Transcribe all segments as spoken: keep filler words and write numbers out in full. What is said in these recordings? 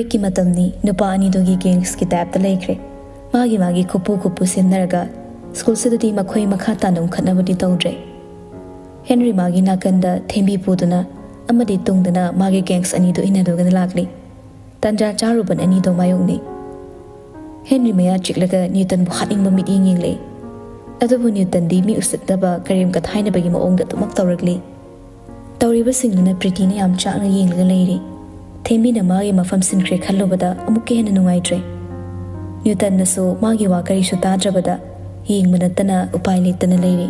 ꯍꯧꯖꯤꯛꯀꯤ ꯃꯇꯝꯅꯤ, ꯅꯨꯄꯥ ꯑꯅꯤꯗꯨꯒꯤ ꯒꯦꯡꯁꯀꯤ ꯇꯥꯏꯞꯇ ꯂꯩꯈ꯭ꯔꯦ꯫ ꯃꯥꯒꯤ ꯃꯥꯒꯤ ꯈꯨꯄꯨ ꯈꯨꯄꯨ ꯁꯦꯝꯅꯔꯒ ꯁ꯭ꯀꯨꯜꯁꯤꯗꯗꯤ ꯃꯈꯣꯏ ꯃꯈꯥ ꯇꯥꯅ ꯎꯪꯈꯠꯅꯕꯗꯤ ꯇꯧꯗ꯭ꯔꯦ꯫ ꯍꯦꯟꯔꯤ ꯃꯥꯒꯤ ꯅꯥꯀꯟꯗ ꯊꯦꯝꯕꯤ ꯄꯨꯗꯨꯅ ꯑꯃꯗꯤ ꯇꯨꯡꯗꯅ ꯃꯥꯒꯤ ꯒꯦꯡꯁ ꯑꯅꯤꯗꯨ ꯏꯟꯅꯗꯨꯅ ꯂꯥꯛꯂꯤ꯫ ꯇꯟꯖꯥ ꯆꯥꯔꯨꯕꯟ ꯑꯅꯤꯗꯣ ꯃꯥꯌꯣꯛꯅꯩ꯫ ꯍꯦꯟꯔꯤ ꯃꯌꯥ ꯆꯤꯛꯂꯒ ꯅ꯭ꯌꯨꯇꯟꯕꯨ ꯍꯥꯠꯅꯤꯡꯕ ꯃꯤꯠꯌꯦꯡ ꯌꯦꯡꯂꯛꯏ꯫ ꯑꯗꯨꯕꯨ ꯅ꯭ꯌꯨꯇꯟꯗꯤ ꯃꯤ ꯎꯁꯤꯠꯅꯕ ꯀꯔꯦꯝ ꯀꯊꯥꯏꯅꯕꯒꯤ ꯃꯑꯣꯡꯗ ꯑꯗꯨꯃꯛ ꯇꯧꯔꯛꯂꯤ꯫ ꯇꯧꯔꯤꯕꯁꯤꯡꯗꯨꯅ ꯄ꯭ꯔꯤꯇꯤꯅ ꯌꯥꯝ ꯆꯥꯛꯅ ꯌꯦꯡꯂꯒ ꯂꯩꯔꯤ꯫ ꯊꯦꯝꯕꯤꯅ ꯃꯥꯒꯤ ꯃꯐꯝ ꯁꯤꯟꯈ꯭ꯔꯦ ꯈꯜꯂꯨꯕꯗ ꯑꯃꯨꯛꯀ ꯍꯦꯟꯅ ꯅꯨꯡꯉꯥꯏꯇ꯭ꯔꯦ꯫ ꯅ꯭ꯌꯨꯇꯟꯅꯁꯨ ꯃꯥꯒꯤ ꯋꯥ ꯀꯔꯤꯁꯨ ꯇꯥꯗ꯭ꯔꯕꯗ ꯌꯦꯡꯕ ꯅꯠꯇꯅ ꯎꯄꯥꯏ ꯂꯩꯇꯅ ꯂꯩꯔꯤ꯫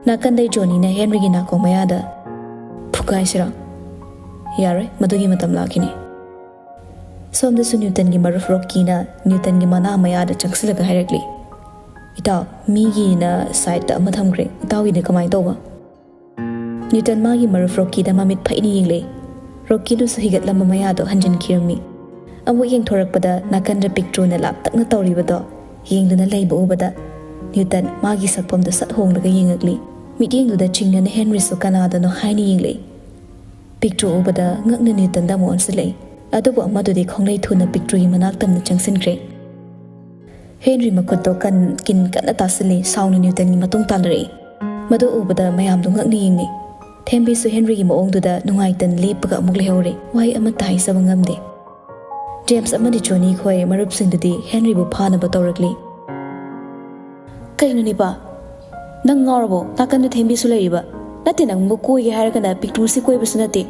ꯅꯥꯀꯟꯗꯩ ꯖꯣꯅꯤꯅ ꯍꯦꯟꯔꯤꯒꯤ ꯅꯥꯀꯣꯡ ꯃꯌꯥꯗ, "ꯐꯨꯒꯥꯏꯁꯤꯔꯣ?" "ꯌꯥꯔꯣꯏ, ꯃꯗꯨꯒꯤ ꯃꯇꯝ ꯂꯥꯛꯈꯤꯅꯤ꯫" ꯁꯣꯝꯗꯁꯨ ꯅ꯭ꯌꯨꯇꯟꯒꯤ ꯃꯔꯨꯞ ꯔꯣꯀꯤꯅ ꯅ꯭ꯌꯨꯇꯟꯒꯤ ꯃꯅꯥ ꯃꯌꯥꯗ ꯆꯪꯁꯤꯜꯂꯒ ꯍꯥꯏꯔꯛꯂꯤ, "ꯏꯇꯥꯎ, ꯃꯤꯒꯤꯅ ꯁꯥꯏꯠꯇ ꯑꯃ ꯊꯝꯈ꯭ꯔꯦ, ꯏꯇꯥꯎꯒꯤꯗꯤ ꯀꯃꯥꯏꯅ ꯇꯧꯕ?" ꯅ꯭ꯌꯨꯇꯟ ꯃꯥꯒꯤ ꯃꯔꯨꯞ ꯔꯣꯀꯤꯗ ꯃꯃꯤꯠ ꯐꯩꯅ ꯌꯦꯡꯂꯦ꯫ ꯔꯣꯀꯤꯗꯨꯁꯨ ꯍꯤꯒꯠꯂꯝꯕ ꯃꯌꯥꯗꯣ ꯍꯟꯖꯤꯟꯈꯤꯔꯝꯃꯤ꯫ ꯑꯃꯨꯛ ꯌꯦꯡꯊꯣꯔꯛꯄꯗ ꯅꯥꯀꯟꯗ ꯄꯤꯛꯇ꯭ꯔꯨꯅ ꯂꯥꯞꯇꯛꯅ ꯇꯧꯔꯤꯕꯗꯣ ꯌꯦꯡꯗꯨꯅ ꯂꯩꯕ ꯎꯕꯗ ꯅ꯭ꯌꯨꯇꯟ ꯃꯥꯒꯤ ꯁꯛꯐꯝꯗꯣ ꯁꯠ ꯍꯣꯡꯂꯒ ꯌꯦꯡꯉꯛꯂꯤ꯫ ꯃꯤꯠꯌꯦꯡꯗꯨꯗ ꯆꯤꯡꯅꯅ ꯍꯦꯟꯔꯤꯁꯨ ꯀꯅꯥꯗꯅꯣ ꯍꯥꯏꯅ ꯌꯦꯡꯂꯛꯏ꯫ ꯄꯤꯛꯇ꯭ꯔꯨ ꯎꯕꯗ ꯉꯛꯅ ꯅ꯭ꯌꯨꯇꯟꯗ ꯑꯃꯨꯛ ꯑꯣꯟꯁꯤꯜꯂꯛꯏ꯫ ꯑꯗꯨꯕꯨ ꯑꯃꯗꯨꯗꯤ ꯈꯣꯡꯂꯩ ꯊꯨꯅ ꯄꯤꯛꯇ꯭ꯔꯨꯒꯤ ꯃꯅꯥꯛ ꯇꯝꯅ ꯆꯪꯁꯤꯟꯈ꯭ꯔꯦ꯫ ꯍꯦꯟꯔꯤ ꯃꯈꯨꯠꯇꯣ ꯀꯟ-, ꯀꯤꯟ ꯀꯟꯅ ꯇꯥꯁꯤꯜꯂꯤ, ꯁꯥꯎꯅ ꯅ꯭ꯌꯨꯇꯟꯒꯤ ꯃꯇꯨꯡ ꯇꯥꯅꯔꯛꯏ꯫ ꯃꯗꯨ ꯎꯕꯗ ꯃꯌꯥꯝꯗꯣ ꯉꯛꯅ ꯌꯦꯡꯅꯩ꯫ ꯊꯦꯝꯕꯤꯁꯨ ꯍꯦꯟꯔꯤꯒꯤ ꯃꯑꯣꯡꯗꯨꯗ ꯅꯨꯡꯉꯥꯏꯇꯅ ꯂꯦꯞꯄꯒ ꯑꯃꯨꯛ ꯂꯩꯍꯧꯔꯦ꯫ ꯋꯥꯍꯩ ꯑꯃꯠꯇ ꯍꯥꯏꯖꯕ ꯉꯝꯗꯦ꯫ ꯖꯦꯝꯁ ꯑꯃꯗꯤ ꯖꯣꯅꯤ ꯈꯣꯏ ꯃꯔꯨꯞꯁꯤꯡꯗꯨꯗꯤ ꯍꯦꯟꯔꯤꯕꯨ ꯐꯥꯅꯕ ꯇꯧꯔꯛꯂꯤ꯫ "ꯀꯩꯅꯣ ꯅꯤꯄꯥ? ꯅꯪ ꯉꯥꯎꯔꯕꯣ? ꯅꯥꯀꯟꯗ ꯊꯦꯝꯕꯤꯁꯨ ꯂꯩꯔꯤꯕ꯫ ꯅꯠꯇꯦ, ꯅꯪꯕꯨ ꯀꯣꯏꯒꯦ ꯍꯥꯏꯔꯒꯅ ꯄꯤꯛꯇ꯭ꯔꯨꯁꯤ ꯀꯣꯏꯕꯁꯨ ꯅꯠꯇꯦ꯫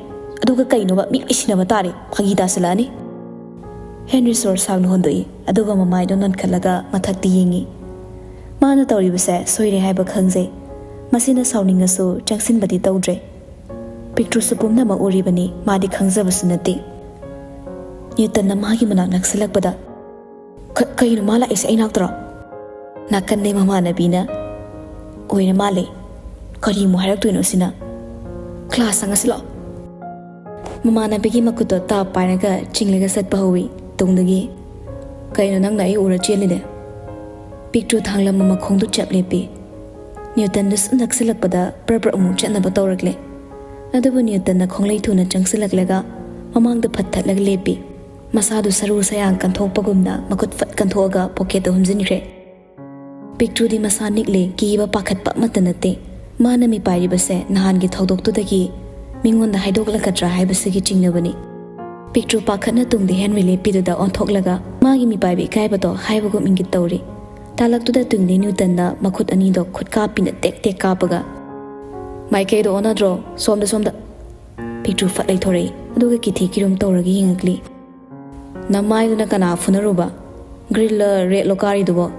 ꯑꯗꯨꯒ ꯀꯩꯅꯣꯕ, ꯃꯤ ꯂꯣꯏ ꯁꯤꯟꯅꯕ ꯇꯥꯔꯦ꯫ ꯐꯥꯒꯤ ꯇꯥꯁꯤꯜꯂꯛꯑꯅꯤ꯫" ꯍꯦꯟꯔꯤ ꯁꯣꯔ ꯁꯥꯡꯅ ꯍꯣꯟꯗꯣꯛꯏ, ꯑꯗꯨꯒ ꯃꯃꯥꯏꯗꯣ ꯅꯣꯟꯈꯠꯂꯒ ꯃꯊꯛꯇ ꯌꯦꯡꯉꯤ꯫ ꯃꯥꯅ ꯇꯧꯔꯤꯕꯁꯦ ꯁꯣꯏꯔꯦ ꯍꯥꯏꯕ ꯈꯪꯖꯩ꯫ ꯃꯁꯤꯅ ꯁꯥꯎꯅꯤꯡꯉꯁꯨ ꯆꯪꯁꯤꯟꯕꯗꯤ ꯇꯧꯗ꯭ꯔꯦ꯫ ꯄꯤꯛꯇ꯭ꯔꯨꯁꯨ ꯄꯨꯝꯅꯃꯛ ꯎꯔꯤꯕꯅꯤ, ꯃꯥꯗꯤ ꯈꯪꯖꯕꯁꯨ ꯅꯠꯇꯦ꯫ ꯅ꯭ꯌꯨꯇꯟꯅ ꯃꯥꯒꯤ ꯃꯅꯥꯛ ꯅꯛꯁꯤꯜꯂꯛꯄꯗ, "ꯀ-, ꯀꯩꯅꯣ ꯃꯥ ꯂꯥꯛꯏꯁꯦ ꯑꯩ ꯅꯥꯛꯇꯔꯣ?" ꯅꯥꯀꯟꯗꯩ ꯃꯃꯥꯟꯅꯕꯤꯅ, "ꯑꯣꯏꯔ ꯃꯥꯜꯂꯦ꯫ ꯀꯔꯤ ꯑꯃꯨꯛ ꯍꯥꯏꯔꯛꯇꯣꯏꯅꯣ ꯁꯤꯅ? ꯀ꯭ꯂꯥꯁ ꯆꯪꯉꯁꯤ ꯂꯥꯛꯑꯣ꯫" ꯃꯃꯥꯟꯅꯕꯤꯒꯤ ꯃꯈꯨꯠꯇꯣ ꯇꯥꯞ ꯄꯥꯏꯔꯒ ꯆꯤꯡꯂꯒ ꯆꯠꯄ ꯍꯧꯏ꯫ ꯇꯨꯡꯗꯒꯤ, "ꯀꯩꯅꯣ ꯅꯪꯅ ꯑꯩ ꯎꯔ ꯆꯦꯜꯂꯤꯅꯦ?" ꯄꯤꯛꯇ꯭ꯔꯨ ꯊꯥꯡꯂꯝꯕ ꯃꯈꯣꯡꯗꯨ ꯆꯞ ꯂꯦꯞꯄꯤ꯫ ꯅ꯭ꯌꯨꯇꯟꯗꯨ ꯁꯨꯝ ꯅꯛꯁꯤꯜꯂꯛꯄꯗ ꯄ꯭ꯔꯞ ꯄ꯭ꯔꯞ ꯑꯃꯨꯛ ꯆꯠꯅꯕ ꯇꯧꯔꯛꯂꯦ꯫ ꯑꯗꯨꯕꯨ ꯅ꯭ꯌꯨꯇꯟꯅ ꯈꯣꯡꯂꯩ ꯊꯨꯅ ꯆꯪꯁꯤꯜꯂꯛꯂꯒ ꯃꯃꯥꯡꯗ ꯐꯠ ꯊꯠꯂꯒ ꯂꯦꯞꯄꯤ꯫ ꯃꯁꯥꯗꯨ ꯁꯔꯨ ꯁꯌꯥꯡ ꯀꯟꯊꯣꯛꯄꯒꯨꯝꯅ ꯃꯈꯨꯠ ꯐꯠ ꯀꯟꯊꯣꯛꯑꯒ ꯄꯣꯀꯦꯠꯇ ꯍꯨꯝꯖꯤꯟꯈ꯭ꯔꯦ꯫ ꯄꯤꯛꯇ꯭ꯔꯨꯗꯤ ꯃꯁꯥ ꯅꯤꯛꯂꯦ, ꯀꯤꯕ ꯄꯥꯈꯠꯄ ꯑꯃꯠꯇ ꯅꯠꯇꯦ꯫ ꯃꯥꯅ ꯃꯤꯄꯥꯏꯔꯤꯕꯁꯦ ꯅꯍꯥꯟꯒꯤ ꯊꯧꯗꯣꯛꯇꯨꯗꯒꯤ ꯃꯤꯉꯣꯟꯗ ꯍꯥꯏꯗꯣꯛꯂꯛꯀꯗ꯭ꯔꯥ ꯍꯥꯏꯕꯁꯤꯒꯤ ꯆꯤꯡꯅꯕꯅꯤ꯫ ꯄꯤꯛꯇ꯭ꯔꯨ ꯄꯥꯈꯠꯅ ꯇꯨꯡꯗ ꯍꯦꯟꯔꯤ ꯂꯦꯞꯄꯤꯗꯨꯗ ꯑꯣꯟꯊꯣꯛꯂꯒ ꯃꯥꯒꯤ ꯃꯤꯄꯥꯏꯕ ꯏꯀꯥꯏꯕꯗꯣ ꯍꯥꯏꯕꯒꯨꯝ ꯏꯪꯒꯤꯠ ꯇꯧꯔꯤ꯫ ꯇꯥꯂꯛꯇꯨꯗ ꯇꯨꯡꯗꯤ ꯅ꯭ꯌꯨꯇꯟꯅ ꯃꯈꯨꯠ ꯑꯅꯤꯗꯣ ꯈꯨꯠꯀꯥꯞꯄꯤꯅ ꯇꯦꯛ ꯇꯦꯛ ꯀꯥꯞꯄꯒ, "ꯃꯥꯏꯀꯩꯗꯣ ꯑꯣꯟꯅꯗ꯭ꯔꯣ? ꯁꯣꯝꯗ, ꯁꯣꯝꯗ!" ꯄꯤꯛꯇ꯭ꯔꯨ ꯐꯠ ꯂꯩꯊꯣꯔꯛꯏ, ꯑꯗꯨꯒ ꯀꯤꯊꯤ ꯀꯤꯔꯨꯝ ꯇꯧꯔꯒ ꯌꯦꯡꯉꯛꯂꯤ꯫ "ꯅꯃꯥꯏꯗꯨꯅ ꯀꯅꯥ ꯐꯨꯅꯔꯨꯕ? ꯒ꯭ꯔꯤꯟꯂ ꯔꯦꯗꯂꯣ ꯀꯥꯔꯤꯗꯨꯕꯣ?"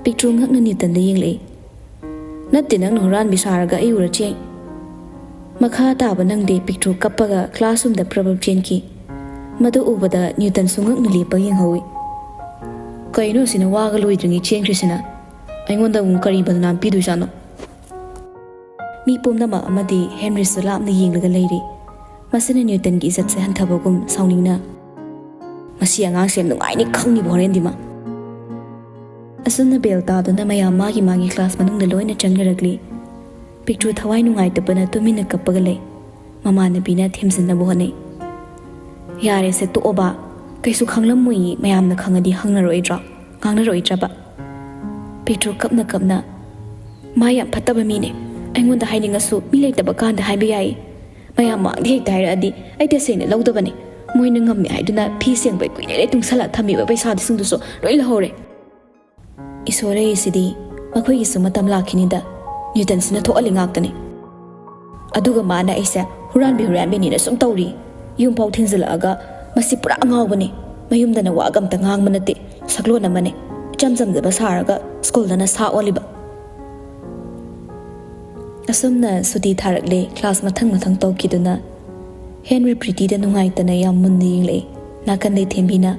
ꯄꯤꯛꯇ꯭ꯔꯨ ꯉꯛꯅ ꯅ꯭ꯌꯨꯇꯟꯗ ꯌꯦꯡꯂꯛꯏ꯫ "ꯅꯠꯇꯦ, ꯅꯪꯅ ꯍꯨꯔꯥꯟꯕꯤ ꯁꯥꯔꯒ ꯑꯩ ꯎꯔ ꯆꯦꯟ-" ꯃꯈꯥ ꯇꯥꯕ ꯅꯪꯗꯦ, ꯄꯤꯛꯇ꯭ꯔꯨ ꯀꯞꯄꯒ ꯀ꯭ꯂꯥꯁꯔꯨꯝꯗ ꯄ꯭ꯔꯕꯞ ꯆꯦꯟꯈꯤ꯫ ꯃꯗꯨ ꯎꯕꯗ ꯅ꯭ꯌꯨꯇꯟꯁꯨ ꯉꯛꯅ ꯂꯦꯞꯄ ꯌꯦꯡꯍꯧꯏ꯫ "ꯀꯩꯅꯣ ꯑꯁꯤꯅ ꯋꯥꯒ ꯂꯣꯏꯗ꯭ꯔꯤꯉꯩ ꯆꯦꯟꯈ꯭ꯔꯤꯁꯤꯅ? ꯑꯩꯉꯣꯟꯗ ꯑꯃꯨꯛ ꯀꯔꯤ ꯕꯗꯅꯥꯝ ꯄꯤꯗꯣꯏꯖꯥꯠꯅꯣ?" ꯃꯤ ꯄꯨꯝꯅꯃꯛ ꯑꯃꯗꯤ ꯍꯦꯟꯔꯤꯁꯨ ꯂꯥꯞꯅ ꯌꯦꯡꯂꯒ ꯂꯩꯔꯤ꯫ ꯃꯁꯤꯅ ꯅ꯭ꯌꯨꯇꯟꯒꯤ ꯏꯖꯠꯁꯦ ꯍꯟꯊꯕꯒꯨꯝ ꯁꯥꯎꯅꯤꯡꯅ, "ꯃꯁꯤ ꯑꯉꯥꯡꯁꯦ ꯌꯥꯝ ꯅꯨꯡꯉꯥꯏꯅꯤ ꯈꯪꯅꯤꯕ ꯍꯣꯔꯦꯟꯗꯤ ꯃꯥ!" ꯑꯁꯨꯝꯅ ꯕꯦꯜ ꯇꯥꯗꯨꯅ ꯃꯌꯥꯝ ꯃꯥꯒꯤ ꯃꯥꯒꯤ ꯀ꯭ꯂꯥꯁ ꯃꯅꯨꯡꯗ ꯂꯣꯏꯅ ꯆꯪꯅꯔꯛꯂꯤ꯫ ꯄꯤꯛꯇ꯭ꯔꯨ ꯊꯋꯥꯏ ꯅꯨꯡꯉꯥꯏꯇꯕꯅ ꯇꯨꯃꯤꯟꯅ ꯀꯞꯄꯒ ꯂꯩ꯫ ꯃꯃꯥꯟꯅꯕꯤꯅ ꯊꯦꯝꯖꯤꯟꯅꯕ ꯍꯣꯠꯅꯩ꯫ "ꯌꯥꯔꯦꯁꯦ, ꯇꯣꯛꯑꯣꯕ꯫ ꯀꯩꯁꯨ ꯈꯪꯂꯝꯃꯣꯏꯌꯦ, ꯃꯌꯥꯝꯅ ꯈꯪꯉꯗꯤ ꯍꯪꯅꯔꯣꯏꯗ꯭ꯔꯣ? ꯉꯥꯡꯅꯔꯣꯏꯗ꯭ꯔꯕ?" ꯄꯤꯛꯇ꯭ꯔꯨ ꯀꯞꯅ ꯀꯞꯅ, "ꯃꯥ ꯌꯥꯝ ꯐꯠꯇꯕ ꯃꯤꯅꯦ꯫ ꯑꯩꯉꯣꯟꯗ ꯍꯥꯏꯅꯤꯡꯉꯁꯨ ꯃꯤ ꯂꯩꯇꯕ ꯀꯥꯟꯗ ꯍꯥꯏꯕ ꯌꯥꯏ꯫ ꯃꯌꯥꯝ ꯃꯥꯡꯗ ꯍꯦꯛꯇ ꯍꯥꯏꯔꯛꯑꯗꯤ ꯑꯩ ꯇꯁꯦꯡꯅ ꯂꯧꯗꯕꯅꯦ꯫ ꯃꯣꯏꯅ ꯉꯝꯃꯦ ꯍꯥꯏꯗꯨꯅ ꯐꯤ ꯁꯦꯡꯕꯩ ꯀꯨꯏꯔꯦ ꯇꯨꯡꯁꯜꯂ ꯊꯝꯃꯤꯕ ꯄꯩꯁꯥꯗꯨꯁꯤꯡꯗꯨꯁꯨ ꯂꯣꯏ ꯂꯧꯍꯧꯔꯦ꯫ ꯏꯁꯣꯔ ꯑꯩꯁꯤꯗꯤ, ꯃꯈꯣꯏꯒꯤꯁꯨ ꯃꯇꯝ ꯂꯥꯛꯈꯤꯅꯤꯗ꯫ ꯅ꯭ꯌꯨꯇꯟꯁꯤꯅ ꯊꯣꯛꯍꯜꯂꯤ ꯉꯥꯛꯇꯅꯤ꯫ ꯑꯗꯨꯒ ꯃꯥꯅ ꯑꯩꯁꯦ ꯍꯨꯔꯥꯟꯕꯤ ꯍꯨꯔꯥꯟꯕꯤꯅꯤꯅ ꯁꯨꯝ ꯇꯧꯔꯤ꯫ ꯌꯨꯝꯐꯥꯎ ꯊꯤꯟꯖꯤꯜꯂꯛꯑꯒ, ꯃꯁꯤ ꯄꯨꯔꯥ ꯑꯉꯥꯎꯕꯅꯤ꯫ ꯃꯌꯨꯝꯗꯅ ꯋꯥꯒ ꯑꯝꯇ ꯉꯥꯡꯕ ꯅꯠꯇꯦ꯫ ꯁꯛꯂꯣꯟ ꯑꯃꯅꯤ꯫ ꯏꯆꯝ ꯆꯝꯖꯕ ꯁꯥꯔꯒ ꯁ꯭ꯀꯨꯜꯗꯅ ꯁꯥ ꯑꯣꯜꯂꯤꯕ꯫" ꯑꯁꯨꯝꯅ ꯁꯨꯇꯤ ꯊꯥꯔꯛꯂꯦ꯫ ꯀ꯭ꯂꯥꯁ ꯃꯊꯪ ꯃꯊꯪ ꯇꯧꯈꯤꯗꯨꯅ ꯍꯦꯟꯔꯤ ꯄ꯭ꯔꯤꯇꯤꯗ ꯅꯨꯡꯉꯥꯏꯇꯅ ꯌꯥꯝ ꯃꯨꯟꯅ ꯌꯦꯡꯂꯛꯏ꯫ ꯅꯥꯀꯟꯗꯩ ꯊꯦꯝꯕꯤꯅ,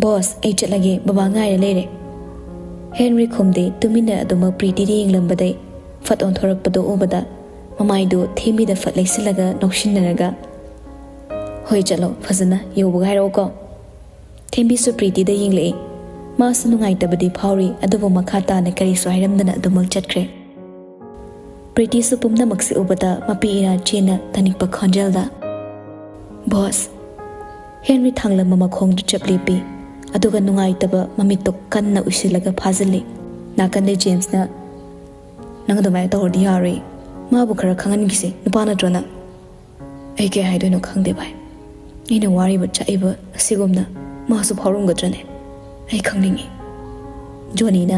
"ꯕꯣꯁ, ꯑꯩ ꯆꯠꯂꯒꯦ, ꯕꯕꯥ ꯉꯥꯏꯔ ꯂꯩꯔꯦ꯫" ꯍꯦꯟꯔꯤ ꯈꯨꯝꯗꯦ, ꯇꯨꯃꯤꯟꯅ ꯑꯗꯨꯃꯛ ꯄ꯭ꯔꯤꯇꯤꯗ ꯌꯦꯡꯂꯝꯕꯗꯩ ꯐꯠ ꯑꯣꯟꯊꯣꯔꯛꯄꯗꯣ ꯎꯕꯗ ꯃꯃꯥꯏꯗꯨ ꯊꯦꯝꯕꯤꯗ ꯐꯠ ꯂꯩꯁꯤꯜꯂꯒ ꯅꯣꯛꯁꯤꯟꯅꯔꯒ, "ꯍꯣꯏ, ꯆꯠꯂꯣ, ꯐꯖꯅ ꯌꯧꯕꯒ ꯍꯥꯏꯔꯛꯎꯀꯣ꯫" ꯊꯦꯝꯕꯤꯁꯨ ꯄ꯭ꯔꯤꯇꯤꯗ ꯌꯦꯡꯂꯛꯏ꯫ ꯃꯥꯁꯨ ꯅꯨꯡꯉꯥꯏꯇꯕꯗꯤ ꯐꯥꯎꯔꯤ, ꯑꯗꯨꯕꯨ ꯃꯈꯥ ꯇꯥꯅ ꯀꯔꯤꯁꯨ ꯍꯥꯏꯔꯝꯗꯅ ꯑꯗꯨꯃꯛ ꯆꯠꯈ꯭ꯔꯦ꯫ ꯄ꯭ꯔꯤꯇꯤꯁꯨ ꯄꯨꯝꯅꯃꯛꯁꯤ ꯎꯕꯗ ꯃꯄꯤ ꯏꯔꯥ ꯆꯦꯟꯅ ꯇꯥꯅꯤꯡꯄ ꯈꯣꯟꯖꯦꯜꯗ, "ꯕꯣꯁ, ꯍꯦꯟꯔꯤ ꯊꯥꯡꯂꯝꯕ ꯃꯈꯣꯡꯗꯨ ꯆꯞ ꯂꯦꯞꯄꯤ, ꯑꯗꯨꯒ ꯅꯨꯡꯉꯥꯏꯇꯕ ꯃꯃꯤꯠꯇꯣ ꯀꯟꯅ ꯎꯏꯁꯤꯜꯂꯒ ꯐꯥꯖꯤꯜꯂꯤ꯫ ꯅꯥꯀꯟꯗꯩ ꯖꯦꯝꯁꯅ, "ꯅꯪ ꯑꯗꯨꯃꯥꯏꯅ ꯇꯧꯔꯗꯤ ꯌꯥꯔꯣꯏ꯫ ꯃꯥꯕꯨ ꯈꯔ ꯈꯪꯍꯟꯈꯤꯁꯦ, ꯅꯨꯄꯥ ꯅꯠꯇ꯭ꯔꯣ ꯅꯪ?" "ꯑꯩ ꯀꯩ ꯍꯥꯏꯗꯣꯏꯅꯣ ꯈꯪꯗꯦ ꯚꯥꯏ꯫ ꯑꯩꯅ ꯋꯥꯔꯤꯕ ꯆꯥꯛꯏꯕ ꯑꯁꯤꯒꯨꯝꯅ ꯃꯥꯁꯨ ꯐꯥꯎꯔꯝꯒꯗ꯭ꯔꯅꯦ? ꯑꯩ ꯈꯪꯅꯤꯡꯉꯤ꯫" ꯖꯣꯅꯤꯅ,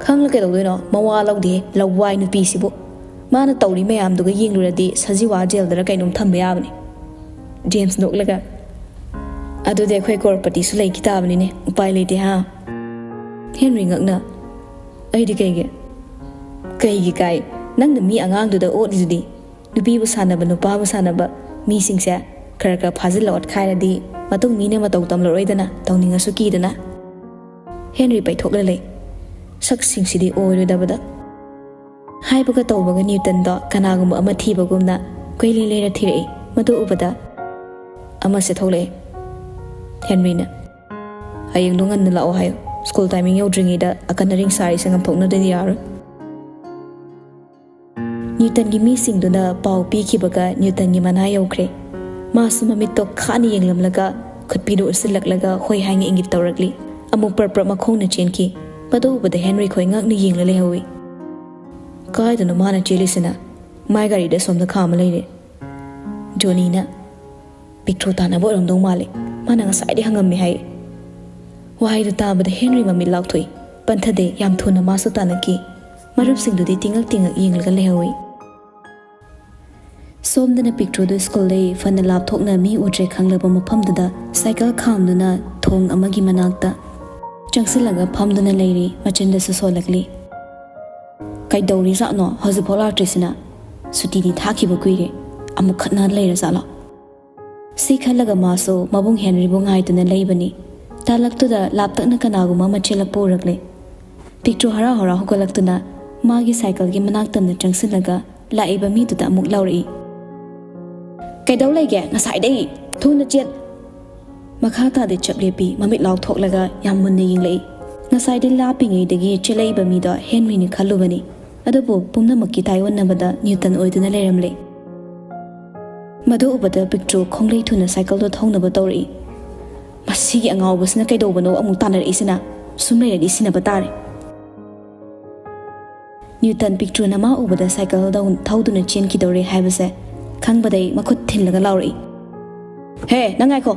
"ꯈꯪꯂ ꯀꯩꯗꯧꯗꯣꯏꯅꯣ? ꯃꯋꯥ ꯂꯧꯗꯦ, ꯂꯋꯥꯏ ꯅꯨꯄꯤꯁꯤꯕꯨ꯫ ꯃꯥꯅ ꯇꯧꯔꯤ ꯃꯌꯥꯝꯗꯨꯒ ꯌꯦꯡꯂꯨꯔꯗꯤ ꯁꯖꯤꯋꯥ ꯖꯦꯜꯗꯔ ꯀꯩꯅꯣꯝ ꯊꯝꯕ ꯌꯥꯕꯅꯤ꯫" ꯖꯦꯝꯁ ꯅꯣꯛꯂꯒ, "ꯑꯗꯨꯗꯤ ꯑꯩꯈꯣꯏ ꯀ꯭ꯔꯣꯔꯄꯇꯤꯁꯨ ꯂꯩꯈꯤ ꯇꯥꯕꯅꯤꯅꯦ, ꯎꯄꯥꯏ ꯂꯩꯇꯦ ꯍꯥ?" ꯍꯦꯟꯔꯤ ꯉꯛꯅ, "ꯑꯩꯗꯤ ꯀꯩꯒꯤ?" "ꯀꯩꯒꯤ ꯀꯥꯏ? ꯅꯪꯅ ꯃꯤ ꯑꯉꯥꯡꯗꯨꯗ ꯑꯣꯠꯂꯤꯗꯨꯗꯤ꯫ ꯅꯨꯄꯤꯕꯨ ꯁꯥꯟꯅꯕ, ꯅꯨꯄꯥꯕꯨ ꯁꯥꯟꯅꯕ ꯃꯤꯁꯤꯡꯁꯦ ꯈꯔ ꯈꯔ ꯐꯥꯖꯤꯜꯂ ꯑꯣꯠꯈꯥꯏꯔꯗꯤ ꯃꯇꯨꯡ ꯃꯤꯅ ꯃꯇꯧ ꯇꯝꯂꯔꯣꯏꯗꯅ, ꯇꯧꯅꯤꯡꯉꯁꯨ ꯀꯤꯗꯅ꯫" ꯍꯦꯟꯔꯤ ꯄꯩꯊꯣꯛꯂ ꯂꯩ꯫ ꯁꯛꯁꯤꯡꯁꯤꯗꯤ ꯑꯣꯏꯔꯣꯏꯗꯕꯗ꯫ ꯍꯥꯏꯕꯒ ꯇꯧꯕꯒ ꯅ꯭ꯌꯨꯇꯟꯗꯣ ꯀꯅꯥꯒꯨꯝꯕ ꯑꯃ ꯊꯤꯕꯒꯨꯝꯅ ꯀꯣꯏꯂꯦ ꯂꯩꯔ ꯊꯤꯔꯛꯏ꯫ ꯃꯗꯨ ꯎꯕꯗ, "ꯑꯃꯁꯦ ꯊꯣꯛꯂꯛꯑꯦ꯫" ꯍꯦꯟꯔꯤꯅ, "ꯍꯌꯦꯡꯗꯣ ꯉꯟꯅ ꯂꯥꯛꯑꯣ ꯍꯥꯏꯌꯨ꯫ ꯁ꯭ꯀꯨꯜ ꯇꯥꯏꯃꯤꯡ ꯌꯧꯗ꯭ꯔꯤꯉꯩꯗ ꯑꯀꯟ ꯑꯔꯤꯡ ꯁꯥꯔꯤꯁꯦ ꯉꯝꯊꯣꯛꯅꯗ꯭ꯔꯗꯤ ꯌꯥꯔꯣꯏ꯫" ꯅ꯭ꯌꯨꯇꯟꯒꯤ ꯃꯤꯁꯤꯡꯗꯨꯅ ꯄꯥꯎ ꯄꯤꯈꯤꯕꯒ ꯅ꯭ꯌꯨꯇꯟꯒꯤ ꯃꯅꯥ ꯌꯧꯈ꯭ꯔꯦ꯫ ꯃꯥꯁꯨ ꯃꯃꯤꯠꯇꯣ ꯈꯥꯅ ꯌꯦꯡꯂꯝꯂꯒ ꯈꯨꯠꯄꯤꯗꯨ ꯎꯠꯁꯤꯜꯂꯛꯂꯒ ꯍꯣꯏ ꯍꯥꯏꯅ ꯏꯪꯒꯤꯠ ꯇꯧꯔꯛꯂꯤ꯫ ꯑꯃꯨꯛ ꯄ꯭ꯔꯞ ꯄ꯭ꯔꯞ ꯃꯈꯣꯡꯅ ꯆꯦꯟꯈꯤ꯫ ꯃꯗꯨ ꯎꯕꯗ ꯍꯦꯟꯔꯤ ꯈꯣꯏ ꯉꯛꯅ ꯌꯦꯡꯂ ꯂꯩꯍꯧꯏ꯫ "ꯀꯥꯏꯗꯅꯣ ꯃꯥꯅ ꯆꯦꯜꯂꯤꯁꯤꯅ? ꯃꯥꯏ ꯒꯥꯔꯤꯗ ꯑꯁꯣꯝꯗ ꯈꯥꯝꯃ ꯂꯩꯔꯦ꯫" ꯖꯣꯅꯤꯅ, "ꯄꯤꯛꯇ꯭ꯔꯨ ꯇꯥꯟꯅꯕ ꯑꯣꯏꯔꯝꯗꯧ ꯃꯥꯜꯂꯦ꯫ ꯃꯥꯅ ꯉꯁꯥꯏꯗꯩ ꯍꯪꯉꯝꯃꯦ ꯍꯥꯏ꯫" ꯋꯥꯍꯩꯗꯨ ꯇꯥꯕꯗ ꯍꯦꯟꯔꯤ ꯃꯃꯤꯠ ꯂꯥꯎꯊꯣꯛꯏ꯫ ꯄꯟꯊꯗꯦ, ꯌꯥꯝ ꯊꯨꯅ ꯃꯥꯁꯨ ꯇꯥꯟꯅꯈꯤ꯫ ꯃꯔꯨꯞꯁꯤꯡꯗꯨꯗꯤ ꯇꯤꯡꯉꯛ ꯇꯤꯡꯉꯛ ꯌꯦꯡꯂꯒ ꯂꯩꯍꯧꯏ꯫ ꯁꯣꯝꯗꯅ ꯄꯤꯛꯇ꯭ꯔꯨꯗꯨ ꯁ꯭ꯀꯨꯜꯗꯩ ꯐꯅ ꯂꯥꯞꯊꯣꯛꯅ ꯃꯤ ꯎꯗ꯭ꯔꯦ ꯈꯪꯂꯕ ꯃꯐꯝꯗꯨꯗ ꯁꯥꯏꯀꯜ ꯈꯥꯝꯗꯨꯅ ꯊꯣꯡ ꯑꯃꯒꯤ ꯃꯅꯥꯛꯇ ꯆꯪꯁꯤꯜꯂꯒ ꯐꯝꯗꯨꯅ ꯂꯩꯔꯤ, ꯃꯆꯤꯟꯗꯁꯨ ꯁꯣꯜꯂꯛꯂꯤ꯫ "ꯀꯩꯗꯧꯔꯤꯖꯥꯠꯅꯣ ꯍꯧꯖꯤꯛꯐꯥꯎ ꯂꯥꯛꯇ꯭ꯔꯤꯁꯤꯅ? ꯁꯨꯇꯤꯗꯤ ꯊꯥꯈꯤꯕ ꯀꯨꯏꯔꯦ, ꯑꯃꯨꯛ ꯈꯠꯅ ꯂꯩꯔꯖꯥꯠꯂꯣ?" ꯁꯤ ꯈꯜꯂꯒ ꯃꯥꯁꯨ ꯃꯕꯨꯡ ꯍꯦꯟꯔꯤꯕꯨ ꯉꯥꯏꯗꯨꯅ ꯂꯩꯕꯅꯤ꯫ ꯇꯥꯂꯛꯇꯨꯗ ꯂꯥꯞꯇꯛꯅ ꯀꯅꯥꯒꯨꯝꯕ ꯑꯃ ꯆꯦꯜꯂꯛꯄ ꯎꯔꯛꯂꯦ꯫ ꯄꯤꯛꯇ꯭ꯔꯨ ꯍꯔꯥꯎ ꯍꯔꯥꯎ ꯍꯧꯒꯠꯂꯛꯇꯨꯅ ꯃꯥꯒꯤ ꯁꯥꯏꯀꯜꯒꯤ ꯃꯅꯥꯛ ꯇꯝꯅ ꯆꯪꯁꯤꯜꯂꯒ ꯂꯥꯛꯏꯕ ꯃꯤꯗꯨꯗ ꯑꯃꯨꯛ ꯂꯥꯎꯔꯛꯏ꯫ "ꯀꯩꯗꯧ ꯂꯩꯒꯦ? ꯉꯁꯥꯏꯗꯩ ꯊꯨꯅ ꯆꯦꯟ!" ꯃꯈꯥ ꯇꯥꯗꯦ ꯆꯞ ꯂꯦꯞꯄꯤ, ꯃꯃꯤꯠ ꯂꯥꯎꯊꯣꯛꯂꯒ ꯌꯥꯝ ꯃꯨꯟꯅ ꯌꯦꯡꯂꯛꯏ꯫ ꯉꯁꯥꯏꯗꯩ ꯂꯥꯞꯄꯤꯉꯩꯗꯒꯤ ꯆꯦꯜꯂꯛꯏꯕ ꯃꯤꯗꯣ ꯍꯦꯟꯔꯤꯅꯤ ꯈꯜꯂꯨꯕꯅꯤ, ꯑꯗꯨꯕꯨ ꯄꯨꯝꯅꯃꯛꯀꯤ ꯇꯥꯏꯑꯣꯟꯅꯕꯗ ꯅ꯭ꯌꯨꯇꯟ ꯑꯣꯏꯗꯨꯅ ꯂꯩꯔꯝꯂꯦ꯫ ꯃꯗꯨ ꯎꯕꯗ ꯄꯤꯛꯇ꯭ꯔꯨ ꯈꯣꯡꯂꯩ ꯊꯨꯅ ꯁꯥꯏꯀꯜꯗꯣ ꯊꯧꯅꯕ ꯇꯧꯔꯛꯏ꯫ "ꯃꯁꯤꯒꯤ ꯑꯉꯥꯎꯕꯁꯤꯅ ꯀꯩꯗꯧꯕꯅꯣ ꯑꯃꯨꯛ ꯇꯥꯟꯅꯔꯛꯏꯁꯤꯅ? ꯁꯨꯝ ꯂꯩꯔꯗꯤ ꯁꯤꯟꯅꯕ ꯇꯥꯔꯦ꯫" ꯅ꯭ꯌꯨꯇꯟ ꯄꯤꯛꯇ꯭ꯔꯨꯅ ꯃꯥ ꯎꯕꯗ ꯁꯥꯏꯀꯜꯗ ꯊꯧꯗꯨꯅ ꯆꯦꯟꯈꯤꯗꯧꯔꯦ ꯍꯥꯏꯕꯁꯦ ꯈꯪꯕꯗꯩ ꯃꯈꯨꯠ ꯊꯤꯜꯂꯒ ꯂꯥꯎꯔꯛꯏ, "ꯍꯦ, ꯅꯪ ꯉꯥꯏꯈꯣ!"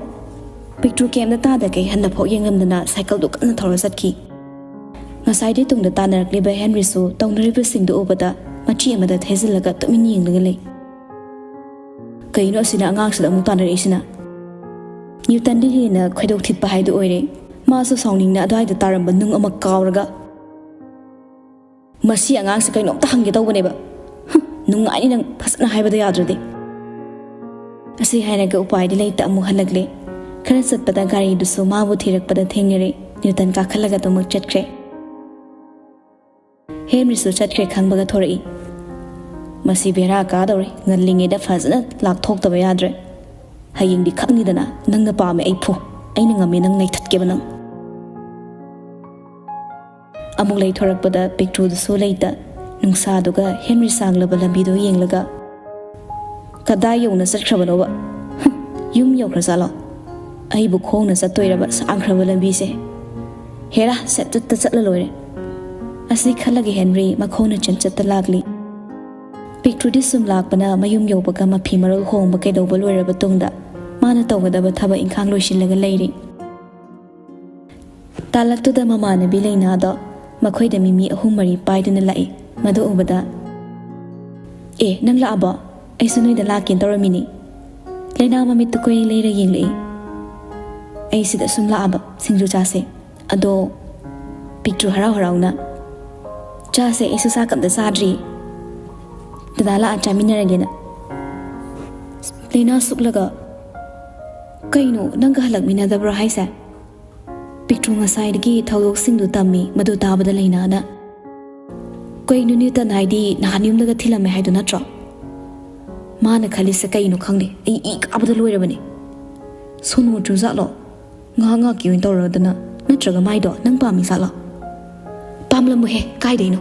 ꯄꯤꯛꯇ꯭ꯔꯨ ꯀꯩꯝꯇ ꯇꯥꯗꯈꯩ ꯍꯟꯅꯐꯥꯎ ꯌꯦꯡꯉꯝꯗꯅ ꯁꯥꯏꯀꯜꯗꯨ ꯀꯟꯅ ꯊꯧꯔ ꯆꯠꯈꯤ꯫ ꯉꯁꯥꯏꯗꯤ ꯇꯨꯡꯗ ꯇꯥꯟꯅꯔꯛꯂꯤꯕ ꯍꯦꯟꯔꯤꯁꯨ ꯇꯧꯅꯔꯤꯕꯁꯤꯡꯗꯨ ꯎꯕꯗ ꯃꯆꯤ ꯑꯃꯗ ꯊꯩꯖꯤꯜꯂꯒ ꯇꯨꯃꯤꯟꯅ ꯌꯦꯡꯂꯒ ꯂꯩ꯫ "ꯀꯩꯅꯣ ꯑꯁꯤꯅ ꯑꯉꯥꯡꯁꯤꯗ ꯑꯃꯨꯛ ꯇꯥꯟꯅꯔꯛꯏꯁꯤꯅ?" ꯅ꯭ꯌꯨꯇꯟꯗꯤ ꯍꯦꯟꯅ ꯈꯣꯏꯗꯧ ꯊꯤꯠꯄ ꯍꯥꯏꯗꯨ ꯑꯣꯏꯔꯦ꯫ ꯃꯥꯁꯨ ꯁꯥꯎꯅꯤꯡꯅ ꯑꯗꯨꯋꯥꯏꯗ ꯇꯥꯔꯝꯕ ꯅꯨꯡ ꯑꯃ ꯀꯥꯎꯔꯒ, "ꯃꯁꯤ ꯑꯉꯥꯡꯁꯦ ꯀꯩꯅꯣꯝꯇ ꯍꯪꯒꯦ ꯇꯧꯕꯅꯦꯕ꯫ ꯍꯨꯝ, ꯅꯨꯡꯉꯥꯏꯅꯤ ꯅꯪ ꯐꯖꯅ ꯍꯥꯏꯕꯗ ꯌꯥꯗ꯭ꯔꯗꯤ꯫" ꯑꯁꯤ ꯍꯥꯏꯔꯒ ꯎꯄꯥꯏꯗꯤ ꯂꯩꯇ ꯑꯃꯨꯛ ꯍꯜꯂꯛꯂꯦ꯫ ꯈꯔ ꯆꯠꯄꯗ ꯒꯥꯔꯤꯗꯨꯁꯨ ꯃꯥꯕꯨ ꯊꯤꯔꯛꯄꯗ ꯊꯦꯡꯅꯔꯦ꯫ ꯅ꯭ꯌꯨꯇꯟ ꯀꯥꯈꯠꯂꯒ ꯑꯗꯨꯃꯛ ꯆꯠꯈ꯭ꯔꯦ꯫ ꯍꯦꯟꯔꯤꯁꯨ ꯆꯠꯈ꯭ꯔꯦ ꯈꯪꯕꯒ ꯊꯣꯔꯛꯏ꯫ "ꯃꯁꯤ ꯕꯦꯔꯥ ꯀꯥꯗꯧꯔꯦ, ꯉꯜꯂꯤꯉꯩꯗ ꯐꯖꯅ ꯂꯥꯛꯊꯣꯛꯇꯕ ꯌꯥꯗ꯭ꯔꯦ꯫ ꯍꯌꯦꯡꯗꯤ ꯈꯪꯅꯤꯗꯅ, ꯅꯪꯅ ꯄꯥꯝꯃꯦ ꯑꯩ ꯐꯨ, ꯑꯩꯅ ꯉꯝꯃꯦ ꯅꯪ ꯅꯩꯊꯠꯀꯦꯕ ꯅꯪ꯫" ꯑꯃꯨꯛ ꯂꯩꯊꯣꯔꯛꯄꯗ ꯄꯤꯛꯇ꯭ꯔꯨꯗꯨꯁꯨ ꯂꯩꯇ꯫ ꯅꯨꯡꯁꯥꯗꯨꯒ ꯍꯦꯟꯔꯤ ꯁꯥꯡꯂꯕ ꯂꯝꯕꯤꯗꯨ ꯌꯦꯡꯂꯒ, "ꯀꯗꯥꯏ ꯌꯧꯅ ꯆꯠꯈ꯭ꯔꯕꯅꯣꯕ? ꯍꯨꯝ, ꯌꯨꯝ ꯌꯧꯈ꯭ꯔꯖꯥꯠꯂꯣ? ꯑꯩꯕꯨ ꯈꯣꯡꯅ ꯆꯠꯇꯣꯏꯔꯕ ꯁꯥꯡꯈ꯭ꯔꯕ ꯂꯝꯕꯤꯁꯦ? ꯍꯦꯔꯥ, ꯁꯠ ꯆꯠꯇ ꯆꯠꯂ ꯂꯣꯏꯔꯦ꯫" ꯑꯁꯤ ꯈꯜꯂꯒ ꯍꯦꯟꯔꯤ ꯃꯈꯣꯡꯅ ꯆꯦꯟꯆꯠꯇ ꯂꯥꯛꯂꯤ꯫ ꯄꯤꯛꯇ꯭ꯔꯨꯗꯤ ꯁꯨꯝ ꯂꯥꯛꯄꯅ ꯃꯌꯨꯝ ꯌꯧꯕꯒ ꯃꯐꯤ ꯃꯔꯣꯜ ꯍꯣꯡꯕ ꯀꯩꯗꯧꯕ ꯂꯣꯏꯔꯕ ꯇꯨꯡꯗ ꯃꯥꯅ ꯇꯧꯒꯗꯕ ꯊꯕꯛ ꯏꯪꯈꯥꯡ ꯂꯣꯏꯁꯤꯜꯂꯒ ꯂꯩꯔꯤ꯫ ꯇꯥꯂꯛꯇꯨꯗ ꯃꯃꯥꯟꯅꯕꯤ ꯂꯩꯅꯥꯗꯣ ꯃꯈꯣꯏꯗ ꯃꯤꯃꯤ ꯑꯍꯨꯝ ꯃꯔꯤ ꯄꯥꯏꯗꯨꯅ ꯂꯥꯛꯏ꯫ ꯃꯗꯨ ꯎꯕꯗ, "ꯑꯦ, ꯅꯪ ꯂꯥꯛꯑꯕꯣ? ꯑꯩꯁꯨ ꯅꯣꯏꯗ ꯂꯥꯛꯀꯦꯅ ꯇꯧꯔꯝꯃꯤꯅꯤ꯫" ꯂꯩꯅꯥ ꯃꯃꯤꯠꯇꯨ ꯀꯣꯏ ꯂꯩꯔ ꯌꯦꯡꯂꯛꯏ꯫ "ꯑꯩ ꯁꯤꯗ ꯁꯨꯝ ꯂꯥꯛꯑꯕ, ꯁꯤꯡꯖꯨ ꯆꯥꯁꯦ꯫" ꯑꯗꯣ ꯄꯤꯛꯇ꯭ꯔꯨ ꯍꯔꯥꯎ ꯍꯔꯥꯎꯅ, "ꯆꯥꯁꯦ, ꯑꯩꯁꯨ ꯆꯥꯛ ꯑꯝꯇ ꯆꯥꯗ꯭ꯔꯤ꯫ ꯗꯗꯥ ꯂꯥꯛꯑ ꯆꯥꯃꯤꯟꯅꯔꯒꯦꯅ꯫" ꯂꯩꯅꯥ ꯁꯨꯛꯂꯒ, "ꯀꯩꯅꯣ, ꯅꯪꯒ ꯍꯜꯂꯛꯃꯤꯟꯅꯗꯕ꯭ꯔꯣ ꯍꯥꯏꯁꯦ?" ꯄꯤꯛꯇ꯭ꯔꯨ ꯉꯁꯥꯏꯗꯒꯤ ꯊꯧꯗꯣꯛꯁꯤꯡꯗꯨ ꯇꯝꯃꯤ꯫ ꯃꯗꯨ ꯇꯥꯕꯗ ꯂꯩꯅꯥꯅ, "ꯀꯩꯅꯣ ꯅ꯭ꯌꯨꯇꯟ ꯍꯥꯏꯗꯤ ꯅꯍꯥꯟ ꯌꯨꯝꯗꯒ ꯊꯤꯜꯂꯝꯃꯦ ꯍꯥꯏꯗꯣ ꯅꯠꯇ꯭ꯔꯣ?" ꯃꯥꯅ ꯈꯜꯂꯤꯁꯦ ꯀꯩꯅꯣ ꯈꯪꯗꯦ, ꯑꯩ ꯏ ꯀꯥꯕꯗ ꯂꯣꯏꯔꯕꯅꯦ꯫ ꯁꯣꯅꯣ ꯆꯨꯖꯥꯠꯂꯣ? ꯉꯥꯏꯍꯥꯛ ꯉꯥꯏꯍꯥꯛꯀꯤ ꯑꯣꯏꯅ ꯇꯧꯔꯗꯅ, ꯅꯠꯇ꯭ꯔꯒ ꯃꯥꯏꯗꯣ ꯅꯪ ꯄꯥꯝꯃꯤ ꯖꯥꯠꯂꯣ? ꯄꯥꯝꯂꯝꯃꯣꯏꯍꯦ, ꯀꯥꯏꯗꯩꯅꯣ?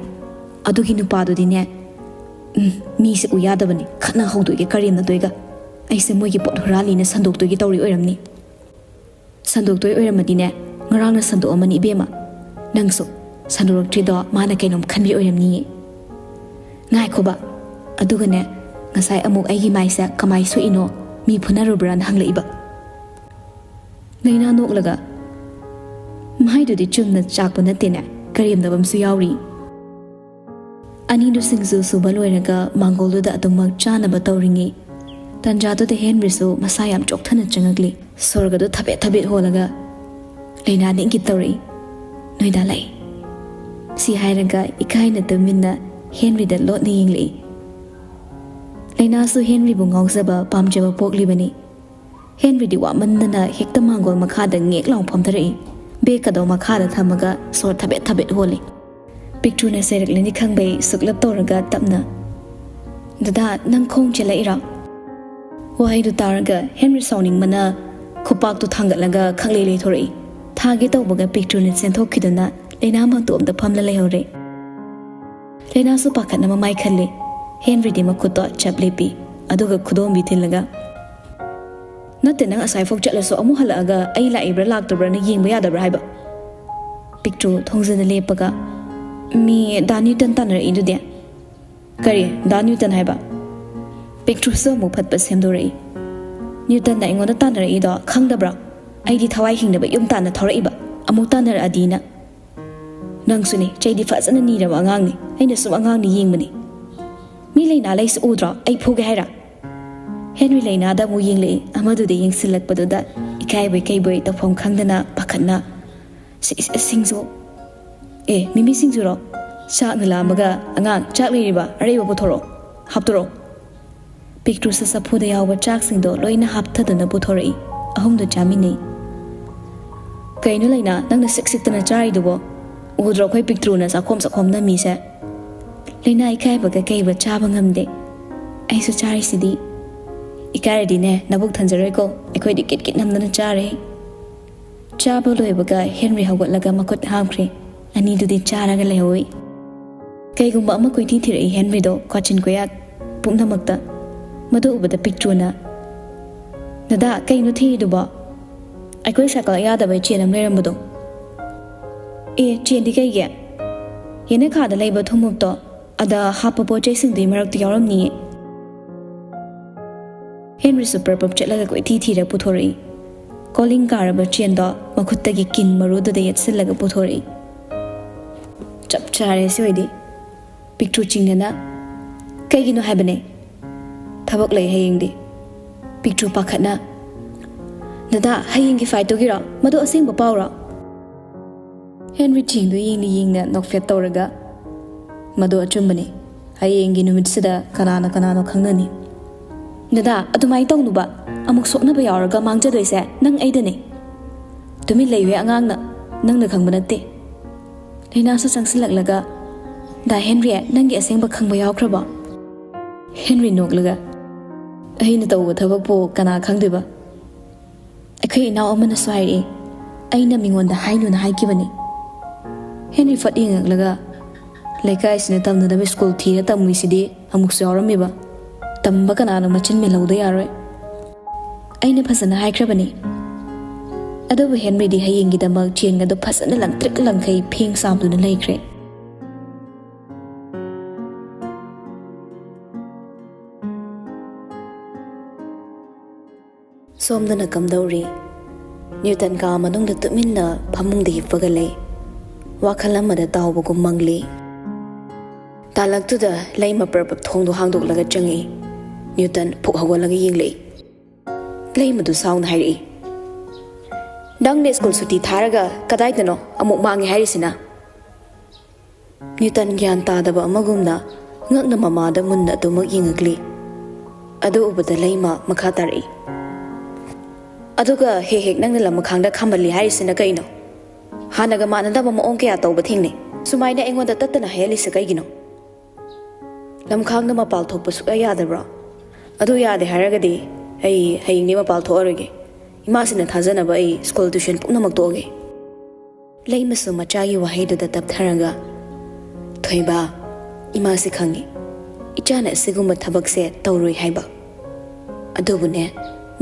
ꯑꯗꯨꯒꯤ ꯅꯨꯄꯥꯗꯨꯗꯤꯅꯦ, ꯎꯝ, ꯃꯤꯁꯦ ꯎ ꯌꯥꯗꯕꯅꯤ, ꯈꯠꯅ ꯍꯧꯗꯣꯏꯒ ꯀꯔꯦꯝꯅꯗꯣꯏꯒ꯫ ꯑꯩꯁꯦ ꯃꯣꯏꯒꯤ ꯄꯣꯠ ꯍꯨꯔꯥꯜꯂꯤꯅ ꯁꯟꯗꯣꯛꯇꯣꯏꯒꯤ ꯇꯧꯔꯤ ꯑꯣꯏꯔꯝꯅꯤ꯫ ꯁꯟꯗꯣꯛꯇꯣꯏ ꯑꯣꯏꯔꯝꯃꯗꯤꯅꯦ, ꯉꯔꯥꯡꯅ ꯁꯟꯗꯣꯛꯑꯝꯃꯅꯤ ꯏꯕꯦꯝꯃ꯫ ꯅꯪꯁꯨ ꯁꯟꯗꯣꯔꯛꯇ꯭ꯔꯤꯗꯣ ꯃꯥꯅ ꯀꯩꯅꯣꯝ ꯈꯟꯕꯤ ꯑꯣꯏꯔꯝꯅꯤꯌꯦ꯫ ꯉꯥꯏꯈꯣꯕ, ꯑꯗꯨꯒꯅꯦ, ꯉꯁꯥꯏ ꯑꯃꯨꯛ ꯑꯩꯒꯤ ꯃꯥꯏꯁꯦ ꯀꯃꯥꯏ ꯁꯣꯛꯏꯅꯣ, ꯃꯤ ꯐꯨꯅꯔꯨꯕ꯭ꯔꯥꯅ ꯍꯪꯂꯛꯏꯕ꯫ ꯂꯩꯅꯥ ꯅꯣꯛꯂꯒ, ꯃꯥꯏꯗꯨꯗꯤ ꯆꯨꯝꯅ ꯆꯥꯛꯄ ꯅꯠꯇꯦꯅꯦ, ꯀꯔꯦꯝꯅꯕ ꯑꯃꯁꯨ ꯌꯥꯎꯔꯤ꯫ ꯑꯅꯤꯗꯨ ꯁꯤꯡꯖꯨ ꯁꯨꯕ ꯂꯣꯏꯔꯒ ꯃꯥꯡꯒꯣꯜꯗꯨꯗ ꯑꯗꯨꯃꯛ ꯆꯥꯅꯕ ꯇꯧꯔꯤꯉꯩ ꯇꯟꯖꯥꯗꯨꯗ ꯍꯦꯟꯔꯤꯁꯨ ꯃꯁꯥ ꯌꯥꯝ ꯆꯣꯛꯊꯅ ꯆꯪꯉꯛꯂꯤ꯫ ꯁꯣꯔꯒꯗꯨ ꯊꯕꯦꯠ ꯊꯕꯦꯠ ꯍꯣꯜꯂꯒ, "ꯂꯩꯅꯥꯗ ꯏꯪꯒꯤꯠ ꯇꯧꯔꯛꯏ, ꯅꯣꯏꯗ ꯂꯩ?" ꯁꯤ ꯍꯥꯏꯔꯒ ꯏꯀꯥꯏꯅ ꯇꯨꯃꯤꯟꯅ ꯍꯦꯟꯔꯤꯗ ꯂꯣꯠꯅ ꯌꯦꯡꯂꯛꯏ꯫ ꯂꯩꯅꯥꯁꯨ ꯍꯦꯟꯔꯤꯕꯨ ꯉꯥꯎꯖꯕ ꯄꯥꯝꯖꯕ ꯄꯣꯛꯂꯤꯕꯅꯤ꯫ ꯍꯦꯟꯔꯤꯗꯤ ꯋꯥꯃꯟꯗꯅ ꯍꯦꯛꯇ ꯃꯥꯡꯒꯣꯜ ꯃꯈꯥꯗ ꯉꯦꯛ ꯂꯥꯎ ꯐꯝꯊꯔꯛꯏ꯫ ꯕꯦꯒꯀꯗꯣ ꯃꯈꯥꯗ ꯊꯝꯃꯒ ꯁꯣꯔ ꯊꯕꯦꯠ ꯊꯕꯦꯠ ꯍꯣꯜꯂꯤ꯫ ꯄꯤꯛꯇ꯭ꯔꯨꯅ ꯆꯩꯔꯛꯂꯅꯤ ꯈꯪꯕꯩ ꯁꯨꯛꯂꯞ ꯇꯧꯔꯒ ꯇꯞꯅ, "ꯗꯗꯥ, ꯅꯪ ꯈꯣꯡ ꯆꯦꯜꯂꯛꯏꯔꯣ?" ꯋꯥꯍꯩꯗꯨ ꯇꯥꯔꯒ ꯍꯦꯟꯔꯤ ꯁꯥꯎꯅꯤꯡꯕꯅ ꯈꯨꯄꯥꯛꯇꯨ ꯊꯥꯡꯒꯠꯂꯒ ꯈꯪꯂꯩ ꯂꯩꯊꯣꯔꯛꯏ꯫ ꯊꯥꯒꯦ ꯇꯧꯕꯒ ꯄꯤꯛꯇ꯭ꯔꯨꯅ ꯆꯦꯟꯊꯣꯛꯈꯤꯗꯨꯅ ꯂꯩꯅꯥ ꯃꯇꯣꯝꯗ ꯐꯝꯂ ꯂꯩꯍꯧꯔꯦ꯫ ꯂꯩꯅꯥꯁꯨ ꯄꯥꯈꯠꯅ ꯃꯃꯥꯏ ꯈꯜꯂꯤ꯫ ꯍꯦꯟꯔꯤꯗꯤ ꯃꯈꯨꯠꯇꯣ ꯆꯞ ꯂꯦꯞꯄꯤ, ꯑꯗꯨꯒ ꯈꯨꯗꯣꯝꯕꯤ ꯊꯤꯜꯂꯒ, "ꯅꯠꯇꯦ, ꯅꯪ ꯑꯁꯥꯏꯐꯥꯎ ꯆꯠꯂꯁꯨ ꯑꯃꯨꯛ ꯍꯜꯂꯛꯑꯒ ꯑꯩ ꯂꯥꯛꯏꯕ꯭ꯔꯥ ꯂꯥꯛꯇꯕ꯭ꯔꯥꯅ ꯌꯦꯡꯕ ꯌꯥꯗꯕ꯭ꯔꯥ ꯍꯥꯏꯕ?" ꯄꯤꯛꯇ꯭ꯔꯨ ꯊꯣꯡꯖꯤꯟꯗ ꯂꯦꯞꯄꯒ, "ꯃꯤ ꯗꯥ ꯅ꯭ꯌꯨꯇꯟ ꯇꯥꯟꯅꯔꯛꯏꯗꯨꯗꯤ?" "ꯀꯔꯤ? ꯗꯥ ꯅ꯭ꯌꯨꯇꯟ ꯍꯥꯏꯕ?" ꯄꯤꯛꯇ꯭ꯔꯨꯁꯨ ꯑꯃꯨꯛ ꯐꯠꯄ ꯁꯦꯝꯗꯣꯔꯛꯏ꯫ "ꯅ꯭ꯌꯨꯇꯟꯅ ꯑꯩꯉꯣꯟꯗ ꯇꯥꯟꯅꯔꯛꯏꯗꯣ ꯈꯪꯗꯕ꯭ꯔꯥ? ꯑꯩꯗꯤ ꯊꯋꯥꯏ ꯍꯤꯡꯅꯕ ꯌꯨꯝ ꯇꯥꯟꯅ ꯊꯧꯔꯛꯏꯕ, ꯑꯃꯨꯛ ꯇꯥꯟꯅꯔꯛꯑꯗꯤꯅ꯫ ꯅꯪꯁꯨꯅꯦ, ꯆꯩꯗꯤ ꯐꯖꯅ ꯅꯤꯔꯕ ꯑꯉꯥꯡꯅꯤ, ꯑꯩꯅ ꯁꯨꯝ ꯑꯉꯥꯡꯅꯤ ꯌꯦꯡꯕꯅꯤ꯫ ꯃꯤ ꯂꯩꯅꯥ ꯂꯩꯁꯤ ꯎꯗ꯭ꯔꯣ? ꯑꯩ ꯐꯨꯒꯦ ꯍꯥꯏꯔ?" ꯍꯦꯟꯔꯤ ꯂꯩꯅꯥꯗ ꯑꯃꯨꯛ ꯌꯦꯡꯂꯛꯏ꯫ ꯑꯃꯗꯨꯗ ꯌꯦꯡꯁꯤꯜꯂꯛꯄꯗꯨꯗ ꯏꯀꯥꯏꯕꯣꯏ ꯀꯩꯕꯣꯏ ꯇꯧꯐꯝ ꯈꯪꯗꯅ ꯄꯥꯈꯠꯅ, "ꯁꯤ-, ꯁꯤ-, ꯁꯤꯡꯖꯨ? ꯑꯦ, ꯃꯤꯃꯤ ꯁꯤꯡꯖꯨꯔꯣ? ꯆꯥꯛꯅ ꯂꯥꯝꯕꯒ, ꯑꯉꯥꯡ, ꯆꯥꯛ ꯂꯩꯔꯤꯕ? ꯑꯔꯩꯕ ꯄꯨꯊꯣꯔꯛꯑꯣ, ꯍꯥꯞꯇꯣꯔꯛꯑꯣ꯫" ꯄꯤꯛꯇ꯭ꯔꯨꯁꯨ ꯆꯐꯨꯗ ꯌꯥꯎꯕ ꯆꯥꯛꯁꯤꯡꯗꯣ ꯂꯣꯏꯅ ꯍꯥꯞꯊꯗꯨꯅ ꯄꯨꯊꯣꯔꯛꯏ꯫ ꯑꯍꯨꯝꯗꯨ ꯆꯥꯃꯤꯟꯅꯩ꯫ "ꯀꯩꯅꯣ ꯂꯩꯅꯥ, ꯅꯪꯅ ꯁꯤꯛ ꯁꯤꯛꯇꯅ ꯆꯥꯔꯤꯗꯨꯕꯣ? ꯎꯗ꯭ꯔꯣ ꯑꯩꯈꯣꯏ ꯄꯤꯛꯇ꯭ꯔꯨꯅ ꯆꯥꯛꯈꯣꯝ ꯆꯥꯛꯈꯣꯝ ꯅꯝꯃꯤꯁꯦ?" ꯂꯩꯅꯥ ꯏꯀꯥꯏꯕꯒ ꯀꯩꯕ ꯆꯥꯕ ꯉꯝꯗꯦ꯫ "ꯑꯩꯁꯨ ꯆꯥꯔꯤꯁꯤꯗꯤ꯫" "ꯏꯀꯥꯏꯔꯗꯤꯅꯦ, ꯅꯕꯨꯛ ꯊꯟꯖꯔꯣꯏꯀꯣ, ꯑꯩꯈꯣꯏꯗꯤ ꯀꯤꯠ ꯀꯤꯠ ꯅꯝꯗꯅ ꯆꯥꯔꯦ꯫" ꯆꯥꯕ ꯂꯣꯏꯕꯒ ꯍꯦꯟꯔꯤ ꯍꯧꯒꯠꯂꯒ ꯃꯈꯨꯠ ꯍꯥꯝꯈ꯭ꯔꯦ꯫ ꯑꯅꯤꯗꯨꯗꯤ ꯆꯥꯔꯒ ꯂꯩꯍꯧꯏ꯫ ꯀꯩꯒꯨꯝꯕ ꯑꯃ ꯀꯣꯏꯊꯤ ꯊꯤꯔꯛꯏ ꯍꯦꯟꯔꯤꯗꯣ ꯀꯥꯆꯤꯟ ꯀꯣꯌꯥꯠ ꯄꯨꯝꯅꯃꯛꯇ꯫ ꯃꯗꯨ ꯎꯕꯗ ꯄꯤꯛꯇ꯭ꯔꯨꯅ, "ꯗꯗꯥ, ꯀꯩꯅꯣ ꯊꯤꯔꯤꯗꯨꯕꯣ? ꯑꯩꯈꯣꯏ ꯁꯥꯏꯀꯜ ꯌꯥꯗꯕꯩ ꯆꯦꯟ ꯑꯃ ꯂꯩꯔꯝꯕꯗꯣ?" "ꯑꯦ, ꯆꯦꯟꯗꯤ ꯀꯩꯒꯤ? ꯌꯦꯅꯈꯥꯗ ꯂꯩꯕ ꯊꯨꯝꯃꯨꯛꯇꯣ ꯑꯗ ꯍꯥꯞꯄ ꯄꯣꯠ ꯆꯩꯁꯤꯡꯗꯨꯒꯤ ꯃꯔꯛꯇ ꯌꯥꯎꯔꯝꯅꯤꯌꯦ꯫" ꯍꯦꯟꯔꯤꯁꯨ ꯄ꯭ꯔꯞ ꯄ꯭ꯔꯞ ꯆꯠꯂꯒ ꯀꯣꯏꯊꯤ ꯊꯤꯔ ꯄꯨꯊꯣꯔꯛꯏ꯫ ꯀꯣꯂꯤꯡ ꯀꯥꯔꯕ ꯆꯦꯟꯗꯣ ꯃꯈꯨꯠꯇꯒꯤ ꯀꯤꯟ ꯃꯔꯨꯗꯨꯗ ꯌꯦꯠꯁꯤꯜꯂꯒ ꯄꯨꯊꯣꯔꯛꯏ꯫ "ꯆꯞ ꯆꯥꯔꯦ ꯁꯤ ꯑꯣꯏꯗꯤ꯫" ꯄꯤꯛꯇ꯭ꯔꯨ ꯆꯤꯡꯅꯅ, "ꯀꯩꯒꯤꯅꯣ ꯍꯥꯏꯕꯅꯦ? ꯊꯕꯛ ꯂꯩ ꯍꯌꯦꯡꯗꯤ꯫" ꯄꯤꯛꯇ꯭ꯔꯨ ꯄꯥꯈꯠꯅ, "ꯗꯗꯥ, ꯍꯌꯦꯡꯒꯤ ꯐꯥꯏꯠꯇꯨꯒꯤꯔꯣ? ꯃꯗꯨ ꯑꯁꯦꯡꯕ ꯄꯥꯎꯔꯣ?" ꯍꯦꯟꯔꯤ ꯆꯦꯡꯗꯨ ꯌꯦꯡꯅ ꯌꯦꯡꯅ ꯅꯣꯛꯐꯦꯠ ꯇꯧꯔꯒ, "ꯃꯗꯨ ꯑꯆꯨꯝꯕꯅꯤ꯫ ꯍꯌꯦꯡꯒꯤ ꯅꯨꯃꯤꯠꯁꯤꯗ ꯀꯅꯥꯅ ꯀꯅꯥꯅꯣ ꯈꯪꯅꯅꯤ꯫" "ꯗꯗꯥ, ꯑꯗꯨꯃꯥꯏꯅ ꯇꯧꯅꯨꯕ꯫ ꯑꯃꯨꯛ ꯁꯣꯛꯅꯕ ꯌꯥꯎꯔꯒ ꯃꯥꯡꯖꯗꯣꯏꯁꯦ ꯅꯪ ꯑꯩꯗꯅꯤ꯫" "ꯇꯨꯃꯤꯟ ꯂꯩꯌꯨꯍꯦ ꯑꯉꯥꯡꯅ, ꯅꯪꯅ ꯈꯪꯕ ꯅꯠꯇꯦ꯫" ꯂꯩꯅꯥꯁꯨ ꯆꯪꯁꯤꯜꯂꯛꯂꯒ, "ꯗꯥ ꯍꯦꯟꯔꯤ, ꯅꯪꯒꯤ ꯑꯁꯦꯡꯕ ꯈꯪꯕ ꯌꯥꯎꯈ꯭ꯔꯕꯣ?" ꯍꯦꯟꯔꯤ ꯅꯣꯛꯂꯒ, "ꯑꯩꯅ ꯇꯧꯕ ꯊꯕꯛꯄꯨ ꯀꯅꯥ ꯈꯪꯗꯣꯏꯕ? ꯑꯩꯈꯣꯏ ꯏꯅꯥꯎ ꯑꯃꯅꯁꯨ ꯍꯥꯏꯔꯛꯏ, ꯑꯩꯅ ꯃꯤꯉꯣꯟꯗ ꯍꯥꯏꯅꯨꯅ ꯍꯥꯏꯈꯤꯕꯅꯤ꯫" ꯍꯦꯟꯔꯤ ꯐꯠ ꯌꯦꯡꯉꯛꯂꯒ, "ꯂꯩꯀꯥꯏꯁꯤꯅ ꯇꯝꯅꯅꯕ ꯁ꯭ꯀꯨꯜ ꯊꯤꯔ ꯇꯝꯃꯨꯏꯁꯤꯗꯤ ꯑꯃꯨꯛꯁꯨ ꯌꯥꯎꯔꯝꯃꯤꯕ꯫ ꯇꯝꯕ ꯀꯅꯥꯅꯣ ꯃꯆꯤꯟ ꯃꯦꯜꯍꯧꯗ ꯌꯥꯔꯣꯏ꯫" "ꯑꯩꯅ ꯐꯖꯅ ꯍꯥꯏꯈ꯭ꯔꯕꯅꯤ꯫" ꯑꯗꯨꯕꯨ ꯍꯦꯟꯔꯤꯗꯤ ꯍꯌꯦꯡꯒꯤꯗꯃꯛ ꯆꯦꯟ ꯑꯗꯨ ꯐꯖꯅ ꯂꯪꯇ꯭ꯔꯤꯛ ꯂꯪꯈꯩ ꯐꯦꯡ ꯆꯥꯝꯗꯨꯅ ꯂꯩꯈ꯭ꯔꯦ꯫ ꯁꯣꯝꯗꯅ ꯀꯝꯗꯧꯔꯤ? ꯅ꯭ꯌꯨꯇꯟ ꯀꯥ ꯃꯅꯨꯡꯗ ꯇꯨꯃꯤꯟꯅ ꯐꯃꯨꯡꯗ ꯍꯤꯞꯄꯒ ꯂꯩ꯫ ꯋꯥꯈꯜ ꯑꯃꯗ ꯇꯥꯎꯕꯒꯨꯝ ꯃꯪꯂꯤ꯫ ꯇꯥꯂꯛꯇꯨꯗ ꯂꯩꯃ ꯄ꯭ꯔꯞ ꯄ꯭ꯔꯞ ꯊꯣꯡꯗꯣ ꯍꯥꯡꯗꯣꯛꯂꯒ ꯆꯪꯉꯛꯏ꯫ ꯅ꯭ꯌꯨꯇꯟ ꯐꯨꯛ ꯍꯧꯒꯠꯂꯒ ꯌꯦꯡꯂꯛꯏ꯫ ꯂꯩꯃꯗꯨ ꯁꯥꯎꯅ ꯍꯥꯏꯔꯛꯏ, "ꯅꯪꯅ ꯁ꯭ꯀꯨꯜ ꯁꯨꯇꯤ ꯊꯥꯔꯒ ꯀꯗꯥꯏꯗꯅꯣ ꯑꯃꯨꯛ ꯃꯥꯡꯉꯦ ꯍꯥꯏꯔꯤꯁꯤꯅ?" ꯅ꯭ꯌꯨꯇꯟ ꯒ꯭ꯌꯥꯟ ꯇꯥꯗꯕ ꯑꯃꯒꯨꯝꯅ ꯉꯛꯅ ꯃꯃꯥꯗ ꯃꯨꯟꯅ ꯑꯗꯨꯃꯛ ꯌꯦꯡꯉꯛꯂꯤ꯫ ꯑꯗꯨ ꯎꯕꯗ ꯂꯩꯃ ꯃꯈꯥ ꯇꯥꯔꯛꯏ, "ꯑꯗꯨꯒ ꯍꯦꯛ ꯍꯦꯛ ꯅꯪꯅ ꯂꯝꯈꯥꯡꯗ ꯈꯥꯝꯍꯜꯂꯤ ꯍꯥꯏꯔꯤꯁꯤꯅ ꯀꯩꯅꯣ? ꯍꯥꯟꯅꯒ ꯃꯥꯟꯅꯗꯕ ꯃꯑꯣꯡ ꯀꯌꯥ ꯇꯧꯕ ꯊꯦꯡꯅꯩ꯫ ꯁꯨꯃꯥꯏꯅ ꯑꯩꯉꯣꯟꯗ ꯇꯠꯇꯅ ꯍꯥꯏꯍꯜꯂꯤꯁꯤ ꯀꯩꯒꯤꯅꯣ?" "ꯂꯝꯈꯥꯡꯗ ꯃꯄꯥꯜ ꯊꯣꯛꯄ ꯁꯨꯛꯌꯥ ꯌꯥꯗꯕ꯭ꯔꯣ? ꯑꯗꯨ ꯌꯥꯗꯦ ꯍꯥꯏꯔꯒꯗꯤ ꯑꯩ ꯍꯌꯦꯡꯗꯤ ꯃꯄꯥꯜ ꯊꯣꯛꯑꯔꯣꯏꯒꯦ꯫ ꯏꯃꯥꯁꯤꯅ ꯊꯥꯖꯅꯕ ꯑꯩ ꯁ꯭ꯀꯨꯜ ꯇ꯭ꯌꯨꯁꯟ ꯄꯨꯝꯅꯃꯛ ꯇꯣꯛꯑꯒꯦ꯫" ꯂꯩꯃꯁꯨ ꯃꯆꯥꯒꯤ ꯋꯥꯍꯩꯗꯨꯗ ꯇꯞꯊꯔꯒ, "ꯊꯣꯏꯕ, ꯏꯃꯥꯁꯤ ꯈꯪꯉꯤ, ꯏꯆꯥꯅ ꯑꯁꯤꯒꯨꯝꯕ ꯊꯕꯛꯁꯦ ꯇꯧꯔꯣꯏ ꯍꯥꯏꯕ꯫ ꯑꯗꯨꯕꯨꯅꯦ,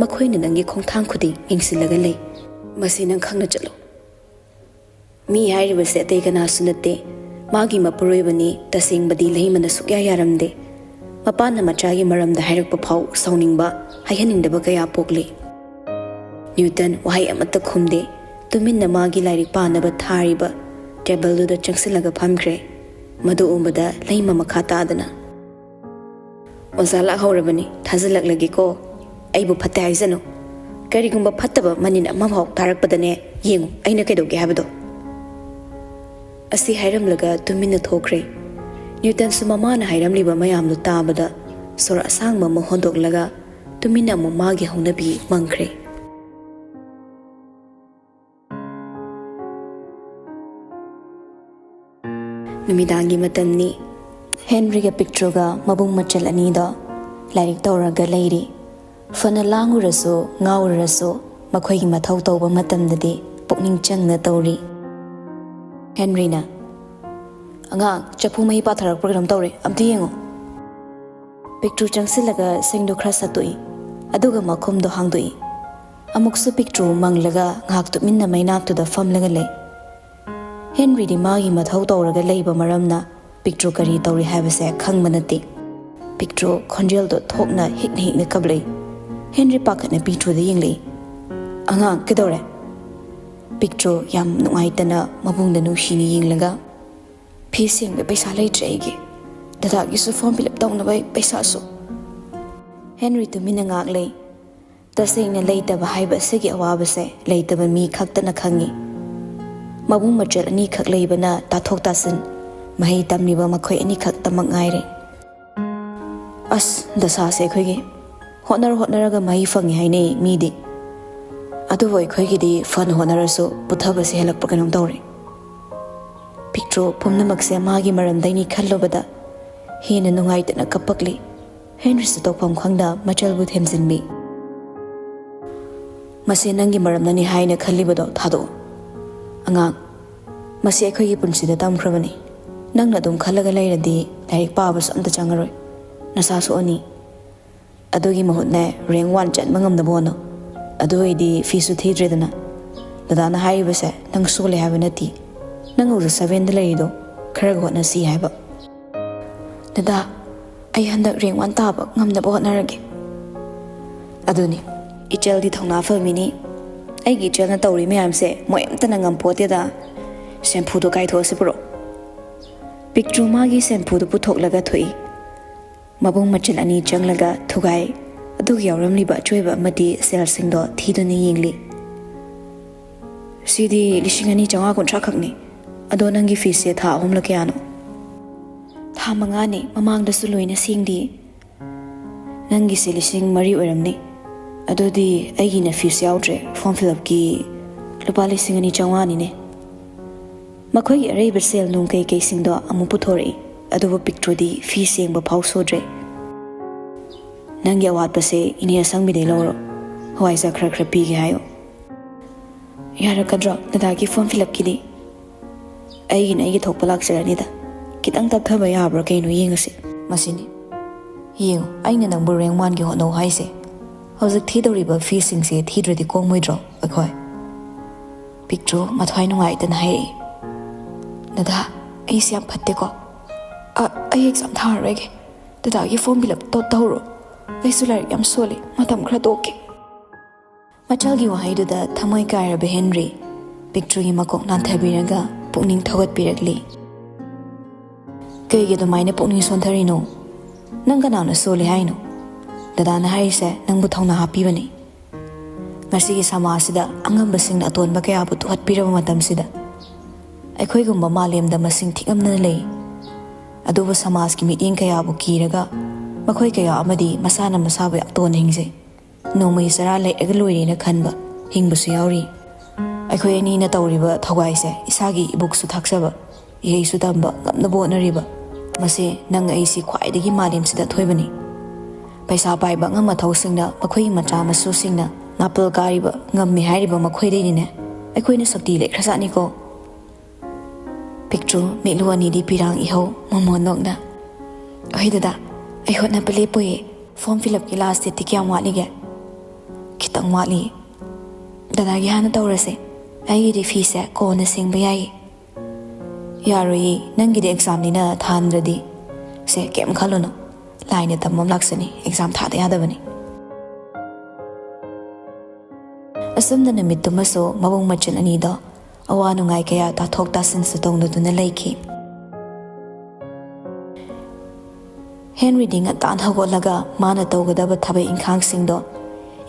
ꯃꯈꯣꯏꯅ ꯅꯪꯒꯤ ꯈꯣꯡꯊꯥꯡ ꯈꯨꯗꯤꯡ ꯌꯦꯡꯁꯤꯜꯂꯒ ꯂꯩ꯫ ꯃꯁꯤ ꯅꯪ ꯈꯪꯅ ꯆꯠꯂꯨ꯫ ꯃꯤ ꯍꯥꯏꯔꯤꯕꯁꯦ ꯑꯇꯩ ꯀꯅꯥꯁꯨ ꯅꯠꯇꯦ, ꯃꯥꯒꯤ ꯃꯄꯨꯔꯣꯏꯕꯅꯤ꯫ ꯇꯁꯦꯡꯕꯗꯤ ꯂꯩꯃꯅ ꯁꯨꯛꯌꯥ ꯌꯥꯔꯝꯗꯦ꯫ ꯃꯄꯥꯅ ꯃꯆꯥꯒꯤ ꯃꯔꯝꯗ ꯍꯥꯏꯔꯛꯄ ꯐꯥꯎ ꯁꯥꯎꯅꯤꯡꯕ, ꯍꯥꯏꯍꯟꯅꯤꯡꯗꯕ ꯀꯌꯥ ꯄꯣꯛꯂꯤ꯫ ꯅ꯭ꯌꯨꯇꯟ ꯋꯥꯍꯩ ꯑꯃꯠꯇ ꯈꯨꯝꯗꯦ꯫ ꯇꯨꯃꯤꯟꯅ ꯃꯥꯒꯤ ꯂꯥꯏꯔꯤꯛ ꯄꯥꯅꯕ ꯊꯥꯔꯤꯕ ꯇꯦꯕꯜꯗꯨꯗ ꯆꯪꯁꯤꯜꯂꯒ ꯐꯝꯈ꯭ꯔꯦ꯫ ꯃꯗꯨ ꯎꯕꯗ ꯂꯩꯃ ꯃꯈꯥ ꯇꯥꯗꯅ, "ꯑꯣꯖꯥ ꯂꯥꯛꯍꯧꯔꯕꯅꯤ, ꯊꯥꯖꯤꯜꯂꯛꯂꯒꯦꯀꯣ꯫ ꯑꯩꯕꯨ ꯐꯠꯇꯦ ꯍꯥꯏꯖꯅꯨ꯫ ꯀꯔꯤꯒꯨꯝꯕ ꯐꯠꯇꯕ ꯃꯅꯤꯟ ꯑꯃꯐꯥꯎ ꯇꯥꯔꯛꯄꯗꯅꯦ, ꯌꯦꯡꯉꯨ ꯑꯩꯅ ꯀꯩꯗꯧꯒꯦ ꯍꯥꯏꯕꯗꯣ"꯫ ꯑꯁꯤ ꯍꯥꯏꯔꯝꯂꯒ ꯇꯨꯃꯤꯟꯅ ꯊꯣꯛꯈ꯭ꯔꯦ꯫ ꯅ꯭ꯌꯨꯇꯟꯁꯨ ꯃꯃꯥꯅ ꯍꯥꯏꯔꯝꯂꯤꯕ ꯃꯌꯥꯝꯗꯨ ꯇꯥꯕꯗ ꯁꯣꯔ ꯑꯁꯥꯡꯕ ꯑꯃ ꯍꯣꯟꯗꯣꯛꯂꯒ ꯇꯨꯃꯤꯟꯅ ꯑꯃꯨꯛ ꯃꯥꯒꯤ ꯍꯧꯅꯕꯤ ꯃꯪꯈ꯭ꯔꯦ꯫ ꯅꯨꯃꯤꯗꯥꯡꯒꯤ ꯃꯇꯝꯅꯤ꯫ ꯍꯦꯟꯔꯤꯒ ꯄꯤꯛꯇ꯭ꯔꯨꯒ ꯃꯕꯨꯡ ꯃꯆꯜ ꯑꯅꯤꯗꯣ ꯂꯥꯏꯔꯤꯛ ꯇꯧꯔꯒ ꯂꯩꯔꯤ꯫ ꯐꯅ ꯂꯥꯡꯉꯨꯔꯁꯨ, ꯉꯥꯎꯔꯨꯔꯁꯨ, ꯃꯈꯣꯏꯒꯤ ꯃꯊꯧ ꯇꯧꯕ ꯃꯇꯝꯗꯗꯤ ꯄꯨꯛꯅꯤꯡ ꯆꯪꯅ ꯇꯧꯔꯤ꯫ ꯍꯦꯟꯔꯤꯅ, "ꯑꯉꯥꯡ, ꯆꯐꯨ ꯃꯍꯤ ꯄꯥꯊꯔꯛꯄ꯭ꯔꯥ ꯀꯩꯅꯣꯝ ꯇꯧꯔꯦ, ꯑꯝꯇ ꯌꯦꯡꯉꯣ"꯫ ꯄꯤꯛꯇ꯭ꯔꯨ ꯆꯪꯁꯤꯜꯂꯒ ꯁꯤꯡꯗꯨ ꯈꯔ ꯁꯠꯇꯣꯛꯏ, ꯑꯗꯨꯒ ꯃꯈꯨꯝꯗꯣ ꯍꯥꯡꯗꯣꯛꯏ꯫ ꯑꯃꯨꯛꯁꯨ ꯄꯤꯛꯇ꯭ꯔꯨ ꯃꯪꯂꯒ ꯉꯥꯏꯍꯥꯛ ꯇꯨꯃꯤꯟꯅ ꯃꯩꯅꯥꯛꯇꯨꯗ ꯐꯝꯂꯒ ꯂꯩ꯫ ꯍꯦꯟꯔꯤꯗꯤ ꯃꯥꯒꯤ ꯃꯊꯧ ꯇꯧꯔꯒ ꯂꯩꯕ ꯃꯔꯝꯅ ꯄꯤꯛꯇ꯭ꯔꯨ ꯀꯔꯤ ꯇꯧꯔꯤ ꯍꯥꯏꯕꯁꯦ ꯈꯪꯕ ꯅꯠꯇꯦ꯫ ꯄꯤꯛꯇ꯭ꯔꯨ ꯈꯣꯟꯖꯦꯜꯗꯣ ꯊꯣꯛꯅ ꯍꯤꯛꯅ ꯍꯤꯛꯅ ꯀꯞꯂꯛꯏ꯫ ꯍꯦꯟꯔꯤ ꯄꯥꯈꯠꯅ ꯄꯤꯛꯇ꯭ꯔꯨꯗ ꯌꯦꯡꯂꯛꯏ꯫ "ꯑꯉꯥꯡ, ꯀꯩꯗꯧꯔꯦ?" ꯄꯤꯛꯇ꯭ꯔꯨ ꯌꯥꯝ ꯅꯨꯡꯉꯥꯏꯇꯅ ꯃꯕꯨꯡꯗ ꯅꯨꯡꯁꯤꯅ ꯌꯦꯡꯂꯒ, "ꯐꯤ ꯁꯦꯡꯕ ꯄꯩꯁꯥ ꯂꯩꯇ꯭ꯔꯦ ꯑꯩꯒꯤ꯫ ꯗꯗꯥꯒꯤꯁꯨ form fill up ꯇꯧꯅꯕ ꯄꯩꯁꯥꯁꯨ"꯫ ꯍꯦꯟꯔꯤ ꯇꯨꯃꯤꯟꯅ ꯉꯥꯛ ꯂꯩ꯫ ꯇꯁꯦꯡꯅ ꯂꯩꯇꯕ ꯍꯥꯏꯕ ꯑꯁꯤꯒꯤ ꯑꯋꯥꯕꯁꯦ ꯂꯩꯇꯕ ꯃꯤ ꯈꯛꯇꯅ ꯈꯪꯉꯤ꯫ ꯃꯕꯨꯡ ꯃꯆꯜ ꯑꯅꯤꯈꯛ ꯂꯩꯕꯅ ꯇꯥꯊꯣꯛ ꯇꯥꯁꯤꯟ, ꯃꯍꯩ ꯇꯝꯂꯤꯕ ꯃꯈꯣꯏ ꯑꯅꯤꯈꯛꯇꯃꯛ ꯉꯥꯏꯔꯦ꯫ ꯑꯁ, ꯗꯁꯥꯁꯦ ꯑꯩꯈꯣꯏꯒꯤ꯫ ꯍꯣꯠꯅꯔ ꯍꯣꯠꯅꯔꯒ ꯃꯍꯩ ꯐꯪꯉꯤ ꯍꯥꯏꯅꯩ ꯃꯤꯗꯤ꯫ ꯑꯗꯨꯕꯨ ꯑꯩꯈꯣꯏꯒꯤꯗꯤ ꯐꯅ ꯍꯣꯠꯅꯔꯁꯨ ꯄꯨꯊꯕꯁꯦ ꯍꯦꯜꯂꯛꯄ ꯀꯩꯅꯣꯝ ꯇꯧꯔꯦ꯫ ꯄꯤꯛꯇ꯭ꯔꯨ ꯄꯨꯝꯅꯃꯛꯁꯦ ꯃꯥꯒꯤ ꯃꯔꯝꯗꯩꯅꯤ ꯈꯜꯂꯨꯕꯗ ꯍꯦꯟꯅ ꯅꯨꯡꯉꯥꯏꯇꯅ ꯀꯞꯄꯛꯂꯤ꯫ ꯍꯦꯟꯔꯤꯁꯨ ꯇꯧꯐꯝ ꯈꯪꯗ ꯃꯆꯜꯕꯨ ꯊꯦꯝꯖꯤꯟꯕꯤ꯫ "ꯃꯁꯤ ꯅꯪꯒꯤ ꯃꯔꯝꯅꯅꯤ ꯍꯥꯏꯅ ꯈꯜꯂꯤꯕꯗꯣ ꯊꯥꯗꯣꯛꯑꯣ꯫ ꯑꯉꯥꯡ, ꯃꯁꯤ ꯑꯩꯈꯣꯏꯒꯤ ꯄꯨꯟꯁꯤꯗ ꯇꯝꯈ꯭ꯔꯕꯅꯤ꯫ ꯅꯪꯅ ꯑꯗꯨꯝ ꯈꯜꯂꯒ ꯂꯩꯔꯗꯤ ꯂꯥꯏꯔꯤꯛ ꯄꯥꯕꯁꯨ ꯑꯝꯇ ꯆꯪꯉꯔꯣꯏ꯫ ꯅꯁꯥ ꯁꯣꯛꯑꯅꯤ"꯫ ꯑꯗꯨꯒꯤ ꯃꯍꯨꯠꯅꯦ, ꯔꯦꯡ ꯋꯥꯟ ꯆꯟꯕ ꯉꯝꯅꯕ ꯍꯣꯠꯅꯧ꯫ ꯑꯗꯨ ꯑꯣꯏꯗꯤ ꯐꯤꯁꯨ ꯊꯤꯗ꯭ꯔꯦꯗꯅ꯫ ꯗꯗꯥꯅ ꯍꯥꯏꯔꯤꯕꯁꯦ ꯅꯪ ꯁꯣꯜꯂꯦ ꯍꯥꯏꯕ ꯅꯠꯇꯦ꯫ ꯅꯪ ꯍꯧꯖꯤꯛ ꯁꯚꯦꯟꯗ ꯂꯩꯔꯤꯗꯣ ꯈꯔꯒ ꯍꯣꯠꯅꯁꯤ ꯍꯥꯏꯕ꯫ ꯗꯗꯥ, ꯑꯩ ꯍꯟꯗꯛ ꯔꯦꯡ ꯋꯥꯟ ꯇꯥꯕ ꯉꯝꯅꯕ ꯍꯣꯠꯅꯔꯒꯦ꯫ ꯑꯗꯨꯅꯤ, ꯏꯆꯜꯗꯤ ꯊꯧꯅꯥ ꯐꯕꯤꯅꯤ꯫ ꯑꯩꯒꯤ ꯏꯆꯜꯅ ꯇꯧꯔꯤ ꯃꯌꯥꯝꯁꯦ ꯃꯣꯏ ꯑꯝꯇꯅ ꯉꯝꯄꯣꯠꯇꯦꯗ꯫ ꯁꯦꯝꯐꯨꯗꯣ ꯀꯥꯏꯊꯣꯛꯑꯁꯤ ꯄꯨꯔꯛꯑꯣ꯫ ꯄꯤꯛꯇ꯭ꯔꯨ ꯃꯥꯒꯤ ꯁꯦꯝꯐꯨꯗꯣ ꯄꯨꯊꯣꯛꯂꯒ ꯊꯣꯛꯏ꯫ ꯃꯕꯨꯡ ꯃꯆꯜ ꯑꯅꯤ ꯆꯪꯂꯒ ꯊꯨꯒꯥꯏ꯫ ꯑꯗꯨꯒ ꯌꯥꯎꯔꯝꯂꯤꯕ ꯑꯆꯣꯏꯕ ꯑꯃꯗꯤ ꯁꯦꯜꯁꯤꯡꯗꯣ ꯊꯤꯗꯨꯅ ꯌꯦꯡꯂꯤ꯫ "ꯁꯤꯗꯤ ꯂꯤꯁꯤꯡ ꯑꯅꯤ ꯆꯥꯝꯃꯉꯥ ꯀꯨꯟꯊ꯭ꯔꯥ ꯈꯛꯅꯤ꯫ ꯑꯗꯣ ꯅꯪꯒꯤ ꯐꯤꯁꯁꯦ ꯊꯥ ꯑꯍꯨꯝꯂ ꯀꯌꯥꯅꯣ?" "ꯊꯥ ꯃꯉꯥꯅꯤ, ꯃꯃꯥꯡꯗꯁꯨ ꯂꯣꯏꯅ ꯁꯦꯡꯗꯤꯌꯦ꯫" "ꯅꯪꯒꯤꯁꯦ ꯂꯤꯁꯤꯡ ꯃꯔꯤ ꯑꯣꯏꯔꯝꯅꯤ꯫ ꯑꯗꯨꯗꯤ ꯑꯩꯒꯤꯅ ꯐꯤꯁ ꯌꯥꯎꯗ꯭ꯔꯦ, ꯐꯣꯔꯝ ꯐꯤꯜ ꯑꯞꯀꯤ ꯂꯨꯄꯥ ꯂꯤꯁꯤꯡ ꯑꯅꯤ ꯆꯥꯝꯃꯉꯥꯅꯤꯅꯦ꯫" ꯃꯈꯣꯏꯒꯤ ꯑꯔꯩꯕ ꯁꯦꯜ ꯅꯨꯡ ꯀꯩꯀꯩꯁꯤꯡꯗꯣ ꯑꯃꯨꯛ ꯄꯨꯊꯣꯔꯛꯏ꯫ ꯑꯗꯨꯕꯨ ꯄꯤꯛꯇ꯭ꯔꯨꯗꯤ ꯐꯤ ꯁꯦꯡꯕ ꯐꯥꯎ ꯁꯨꯗ꯭ꯔꯦ꯫ "ꯅꯪꯒꯤ ꯑꯋꯥꯠꯄꯁꯦ ꯏꯅꯦ ꯑꯁꯪꯕꯤꯗꯩ ꯂꯧꯔꯣ꯫ ꯍꯋꯥꯏꯖꯥ ꯈꯔ ꯈꯔ ꯄꯤꯒꯦ ꯍꯥꯏꯌꯣ꯫" "ꯌꯥꯔꯛꯀꯗ꯭ꯔꯣ ꯗꯗꯥꯒꯤ ꯐꯣꯔꯝ ꯐꯤꯜ ꯑꯞꯀꯤꯗꯤ?" "ꯑꯩꯒꯤꯅ ꯑꯩꯒꯤ ꯊꯣꯛꯄ ꯂꯥꯛꯆꯔꯅꯤꯗ꯫ ꯈꯤꯇꯪ ꯇꯞꯊꯕ ꯌꯥꯕ꯭ꯔꯥ ꯀꯩꯅꯣ ꯌꯦꯡꯉꯁꯤ꯫" ꯃꯁꯤꯅꯤ꯫ "ꯌꯦꯡꯉꯨ, ꯑꯩꯅ ꯅꯪꯕꯨ ꯔꯦꯡ ꯋꯥꯟꯒꯤ ꯍꯣꯠꯅꯧ ꯍꯥꯏꯁꯦ꯫ ꯍꯧꯖꯤꯛ ꯊꯤꯗꯧꯔꯤꯕ ꯐꯤꯁꯤꯡꯁꯦ ꯊꯤꯗ꯭ꯔꯗꯤ ꯀꯣꯝꯃꯣꯏꯗ꯭ꯔꯣ ꯑꯩꯈꯣꯏ?" ꯄꯤꯛꯇ꯭ꯔꯨ ꯃꯊ꯭ꯋꯥꯏ ꯅꯨꯡꯉꯥꯏꯇꯅ ꯍꯥꯏꯔꯛꯏ꯫ "ꯗꯗꯥ, ꯑꯩꯁꯦ ꯌꯥꯝ ꯐꯠꯇꯦꯀꯣ꯫ ꯑ, ꯑꯩ ꯑꯦꯛꯖꯥꯝ ꯊꯥꯔꯔꯣꯏꯒꯦ꯫ ꯗꯗꯥꯒꯤ ꯐꯣꯔꯝ ꯐꯤꯜ ꯑꯞꯇꯣ ꯇꯧꯔꯣ꯫ ꯑꯩꯁꯨ ꯂꯥꯏꯔꯤꯛ ꯌꯥꯝ ꯁꯣꯜꯂꯤ, ꯃꯇꯝ ꯈꯔ ꯇꯣꯛꯀꯦ꯫" ꯃꯆꯜꯒꯤ ꯋꯥꯍꯩꯗꯨꯗ ꯊꯃꯣꯏ ꯀꯥꯏꯔꯕ ꯍꯦꯟꯔꯤ ꯄꯤꯛꯇ꯭ꯔꯨꯒꯤ ꯃꯀꯣꯛ ꯅꯥꯟꯊꯕꯤꯔꯒ ꯄꯨꯛꯅꯤꯡ ꯊꯧꯒꯠꯄꯤꯔꯛꯂꯤ꯫ "ꯀꯩꯒꯤ ꯑꯗꯨꯃꯥꯏꯅ ꯄꯨꯛꯅꯤꯡ ꯁꯣꯟꯊꯔꯤꯅꯣ? ꯅꯪ ꯀꯅꯥꯅ ꯁꯣꯜꯂꯤ ꯍꯥꯏꯅꯣ? ꯗꯗꯥꯅ ꯍꯥꯏꯔꯤꯁꯦ ꯅꯪꯕꯨ ꯊꯧꯅꯥ ꯍꯥꯞꯄꯤꯕꯅꯤ꯫ ꯉꯁꯤꯒꯤ ꯁꯃꯥꯖꯁꯤꯗ ꯑꯉꯝꯕꯁꯤꯡꯅ ꯑꯇꯣꯟꯕ ꯀꯌꯥꯕꯨ ꯇꯨꯍꯠꯄꯤꯔꯕ ꯃꯇꯝꯁꯤꯗ ꯑꯩꯈꯣꯏꯒꯨꯝꯕ ꯃꯥꯂꯦꯝꯗ ꯃꯁꯤꯡ ꯊꯤꯉꯝꯗꯅ ꯂꯩ꯫ ꯑꯗꯨꯕꯨ ꯁꯃꯥꯖꯀꯤ ꯃꯤꯠꯌꯦꯡ ꯀꯌꯥꯕꯨ ꯀꯤꯔꯒ ꯃꯈꯣꯏ ꯀꯌꯥ ꯑꯃꯗꯤ ꯃꯁꯥꯅ ꯃꯁꯥꯕꯨ ꯌꯥꯝ ꯇꯣꯟꯅ ꯍꯤꯡꯖꯩ꯫ ꯅꯣꯡꯃꯒꯤ ꯆꯔꯥ ꯂꯩꯔꯒ ꯂꯣꯏꯔꯦꯅ ꯈꯟꯕ ꯍꯤꯡꯕꯁꯨ ꯌꯥꯎꯔꯤ꯫ ꯑꯩꯈꯣꯏ ꯑꯅꯤꯅ ꯇꯧꯔꯤꯕ ꯊꯧꯒꯥꯏꯁꯦ ꯏꯁꯥꯒꯤ ꯏꯕꯣꯛꯁꯨ ꯊꯥꯛꯆꯕ, ꯏꯍꯩꯁꯨ ꯇꯝꯕ ꯉꯝꯅꯕ ꯍꯣꯠꯅꯔꯤꯕ, ꯃꯁꯦ ꯅꯪ ꯑꯩꯁꯤ ꯈ꯭ꯋꯥꯏꯗꯒꯤ ꯃꯥꯂꯦꯝꯁꯤꯗ ꯑꯊꯣꯏꯕꯅꯤ꯫ ꯄꯩꯁꯥ ꯄꯥꯏꯕ ꯑꯉꯝ ꯑꯊꯧꯁꯤꯡꯅ ꯃꯈꯣꯏꯒꯤ ꯃꯆꯥ ꯃꯁꯨꯁꯤꯡꯅ ꯅꯥꯄꯜ ꯀꯥꯔꯤꯕ, ꯉꯝꯃꯤ ꯍꯥꯏꯔꯤꯕ ꯃꯈꯣꯏꯗꯒꯤꯅꯦ ꯑꯩꯈꯣꯏꯅ ꯁꯛꯇꯤ ꯂꯩꯈ꯭ꯔꯖꯥꯠꯅꯤꯀꯣ꯫" ꯄꯤꯛꯇ꯭ꯔꯨ ꯃꯤꯠꯂꯨ ꯑꯅꯤꯗꯤ ꯄꯤꯔꯥꯡ ꯏꯍꯧ ꯃꯣꯃꯣꯟ ꯅꯣꯛꯅ, "ꯍꯣꯏ ꯗꯗꯥ, ꯑꯩ ꯍꯣꯠꯅꯕ ꯂꯦꯞꯄꯣꯏꯌꯦ꯫ ꯐꯣꯔꯝ ꯐꯤꯜ ꯑꯞꯀꯤ ꯂꯥꯁ ꯗꯦꯠꯇꯤ ꯀꯌꯥꯝ ꯋꯥꯠꯂꯤꯒꯦ? ꯈꯤꯇꯪ ꯋꯥꯠꯂꯤ꯫ ꯗꯗꯥꯒꯤ ꯍꯥꯟꯅ ꯇꯧꯔꯁꯦ꯫ ꯑꯩꯒꯤꯗꯤ ꯐꯤꯁꯦ ꯀꯣꯟꯅ ꯁꯦꯡꯕ ꯌꯥꯏꯌꯦ꯫ ꯌꯥꯔꯣꯏꯌꯦ, ꯅꯪꯒꯤꯗꯤ ꯑꯦꯛꯖꯥꯝꯅꯤꯅ ꯊꯥꯍꯟꯗ꯭ꯔꯗꯤ꯫ ꯁꯦ, ꯀꯩꯝ ꯈꯜꯂꯨꯅꯨ, ꯂꯥꯏꯅ ꯇꯝꯕ ꯑꯃ ꯂꯥꯛꯆꯅꯤ, ꯑꯦꯛꯖꯥꯝ ꯊꯥꯗ ꯌꯥꯗꯕꯅꯤ꯫ ꯑꯁꯨꯝꯅ ꯅꯨꯃꯤꯠꯇꯨꯃꯁꯨ ꯃꯕꯨꯡ ꯃꯆꯤꯟ ꯑꯅꯤꯗꯣ ꯑꯋꯥ ꯅꯨꯡꯉꯥꯏ ꯀꯌꯥ ꯇꯥꯊꯣꯛ ꯇꯥꯁꯤꯟꯁꯨ ꯇꯧꯅꯗꯨꯅ ꯂꯩꯈꯤ꯫ ꯍꯦꯟꯔꯤꯗꯤ ꯉꯟꯇꯥꯅ ꯍꯧꯒꯠꯂꯒ ꯃꯥꯅ ꯇꯧꯒꯗꯕ ꯊꯕꯛ ꯏꯪꯈꯥꯡꯁꯤꯡꯗꯣ,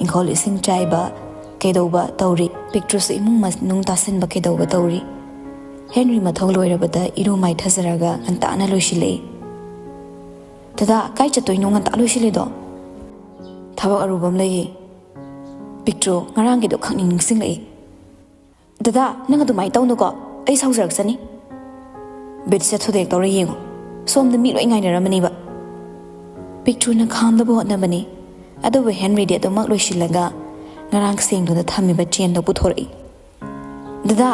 ꯏꯪꯈꯣꯜ ꯏꯁꯤꯡ ꯆꯥꯏꯕ ꯀꯩꯗꯧꯕ ꯇꯧꯔꯤ, ꯄꯤꯛꯇ꯭ꯔꯨꯁꯨ ꯏꯃꯨꯡ ꯃꯅꯨꯡ ꯇꯥꯁꯤꯟꯕ ꯀꯩꯗꯧꯕ ꯇꯧꯔꯤ꯫ ꯍꯦꯟꯔꯤ ꯃꯊꯧ ꯂꯣꯏꯔꯕꯗ ꯏꯔꯨ ꯃꯥꯏꯊꯖꯔꯒ ꯉꯟꯇꯥꯅ ꯂꯣꯏꯁꯤꯜꯂꯛꯏ꯫ "ꯗꯗꯥ, ꯀꯥꯏ ꯆꯠꯇꯣꯏꯅꯣ ꯉꯟꯇꯥ ꯂꯣꯏꯁꯤꯜꯂꯤꯗꯣ?" "ꯊꯕꯛ ꯑꯔꯨꯕ ꯑꯃ ꯂꯩꯌꯦ꯫ ꯄꯤꯛꯇ꯭ꯔꯨ, ꯉꯔꯥꯡꯒꯤꯗꯣ ꯈꯪꯅꯤꯡ ꯅꯤꯡꯁꯤꯡꯂꯛꯏ꯫" "ꯗꯗꯥ, ꯅꯪ ꯑꯗꯨꯃꯥꯏꯅ ꯇꯧꯅꯨꯀꯣ, ꯑꯩ ꯁꯥꯎꯖꯔꯛꯆꯅꯤ꯫ ꯕꯤꯠꯁꯦ ꯊꯨꯗꯦꯛ ꯇꯧꯔ ꯌꯦꯡꯉꯨ, ꯁꯣꯝꯗ ꯃꯤ ꯂꯣꯏ ꯉꯥꯏꯅꯔꯝꯃꯅꯤꯕ꯫" ꯄꯤꯛꯇ꯭ꯔꯨꯅ ꯈꯥꯝꯅꯕ ꯍꯣꯠꯅꯕꯅꯤ, ꯑꯗꯨꯕꯨ ꯍꯦꯟꯔꯤꯗꯤ ꯑꯗꯨꯃꯛ ꯂꯣꯏꯁꯤꯜꯂꯒ ꯉꯔꯥꯡ ꯁꯦꯡꯗꯨꯅ ꯊꯝꯃꯤꯕ ꯆꯦꯟꯗꯣ ꯄꯨꯊꯣꯔꯛꯏ꯫ "ꯗꯗꯥ,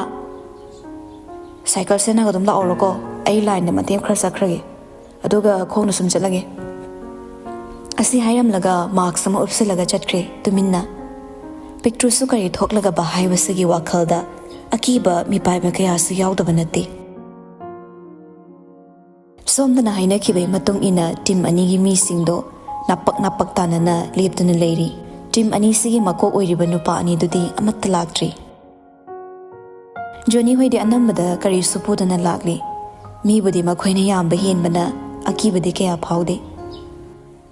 ꯁꯥꯏꯀꯜꯁꯦ ꯅꯪ ꯑꯗꯨꯝ ꯂꯥꯛꯑꯣꯔꯣꯀꯣ, ꯑꯩ ꯂꯥꯏꯟꯗ ꯃꯇꯦꯛ ꯈꯔ ꯆꯠꯈ꯭ꯔꯒꯦ, ꯑꯗꯨꯒ ꯈꯣꯡꯅ ꯁꯨꯝ ꯆꯠꯂꯒꯦ꯫" ꯑꯁꯤ ꯍꯥꯏꯔꯝꯂꯒ ꯃꯥꯛꯁ ꯑꯃ ꯎꯞꯁꯤꯜꯂꯒ ꯆꯠꯈ꯭ꯔꯦ ꯇꯨꯃꯤꯟꯅ꯫ ꯄꯤꯛꯇ꯭ꯔꯨꯁꯨ ꯀꯔꯤ ꯊꯣꯛꯂꯒꯕ ꯍꯥꯏꯕꯁꯤꯒꯤ ꯋꯥꯈꯜꯗ ꯑꯀꯤꯕ ꯃꯤꯄꯥꯏꯕ ꯀꯌꯥꯁꯨ ꯌꯥꯎꯗꯕ ꯅꯠꯇꯦ꯫ ꯁꯣꯝꯗꯅ ꯍꯥꯏꯅꯈꯤꯕꯒꯤ ꯃꯇꯨꯡ ꯏꯟꯅ ꯇꯤꯝ ꯑꯅꯤꯒꯤ ꯃꯤꯁꯤꯡꯗꯣ ꯅꯥꯄꯛ ꯅꯥꯄꯛ ꯇꯥꯅꯅ ꯂꯦꯞꯇꯨꯅ ꯂꯩꯔꯤ꯫ ꯇꯤꯝ ꯑꯅꯤꯁꯤꯒꯤ ꯃꯀꯣꯛ ꯑꯣꯏꯔꯤꯕ ꯅꯨꯄꯥ ꯑꯅꯤꯗꯨꯗꯤ ꯑꯃꯠꯇ ꯂꯥꯛꯇ꯭ꯔꯤ꯫ ꯖꯣꯅꯤ ꯍꯣꯏꯗꯤ ꯑꯅꯝꯕꯗ ꯀꯔꯤꯁꯨ ꯄꯨꯗꯅ ꯂꯥꯛꯂꯤ꯫ ꯃꯤꯕꯨꯗꯤ ꯃꯈꯣꯏꯅ ꯌꯥꯝꯕ ꯍꯦꯟꯕꯅ ꯑꯀꯤꯕꯗꯤ ꯀꯌꯥ ꯐꯥꯎꯗꯦ꯫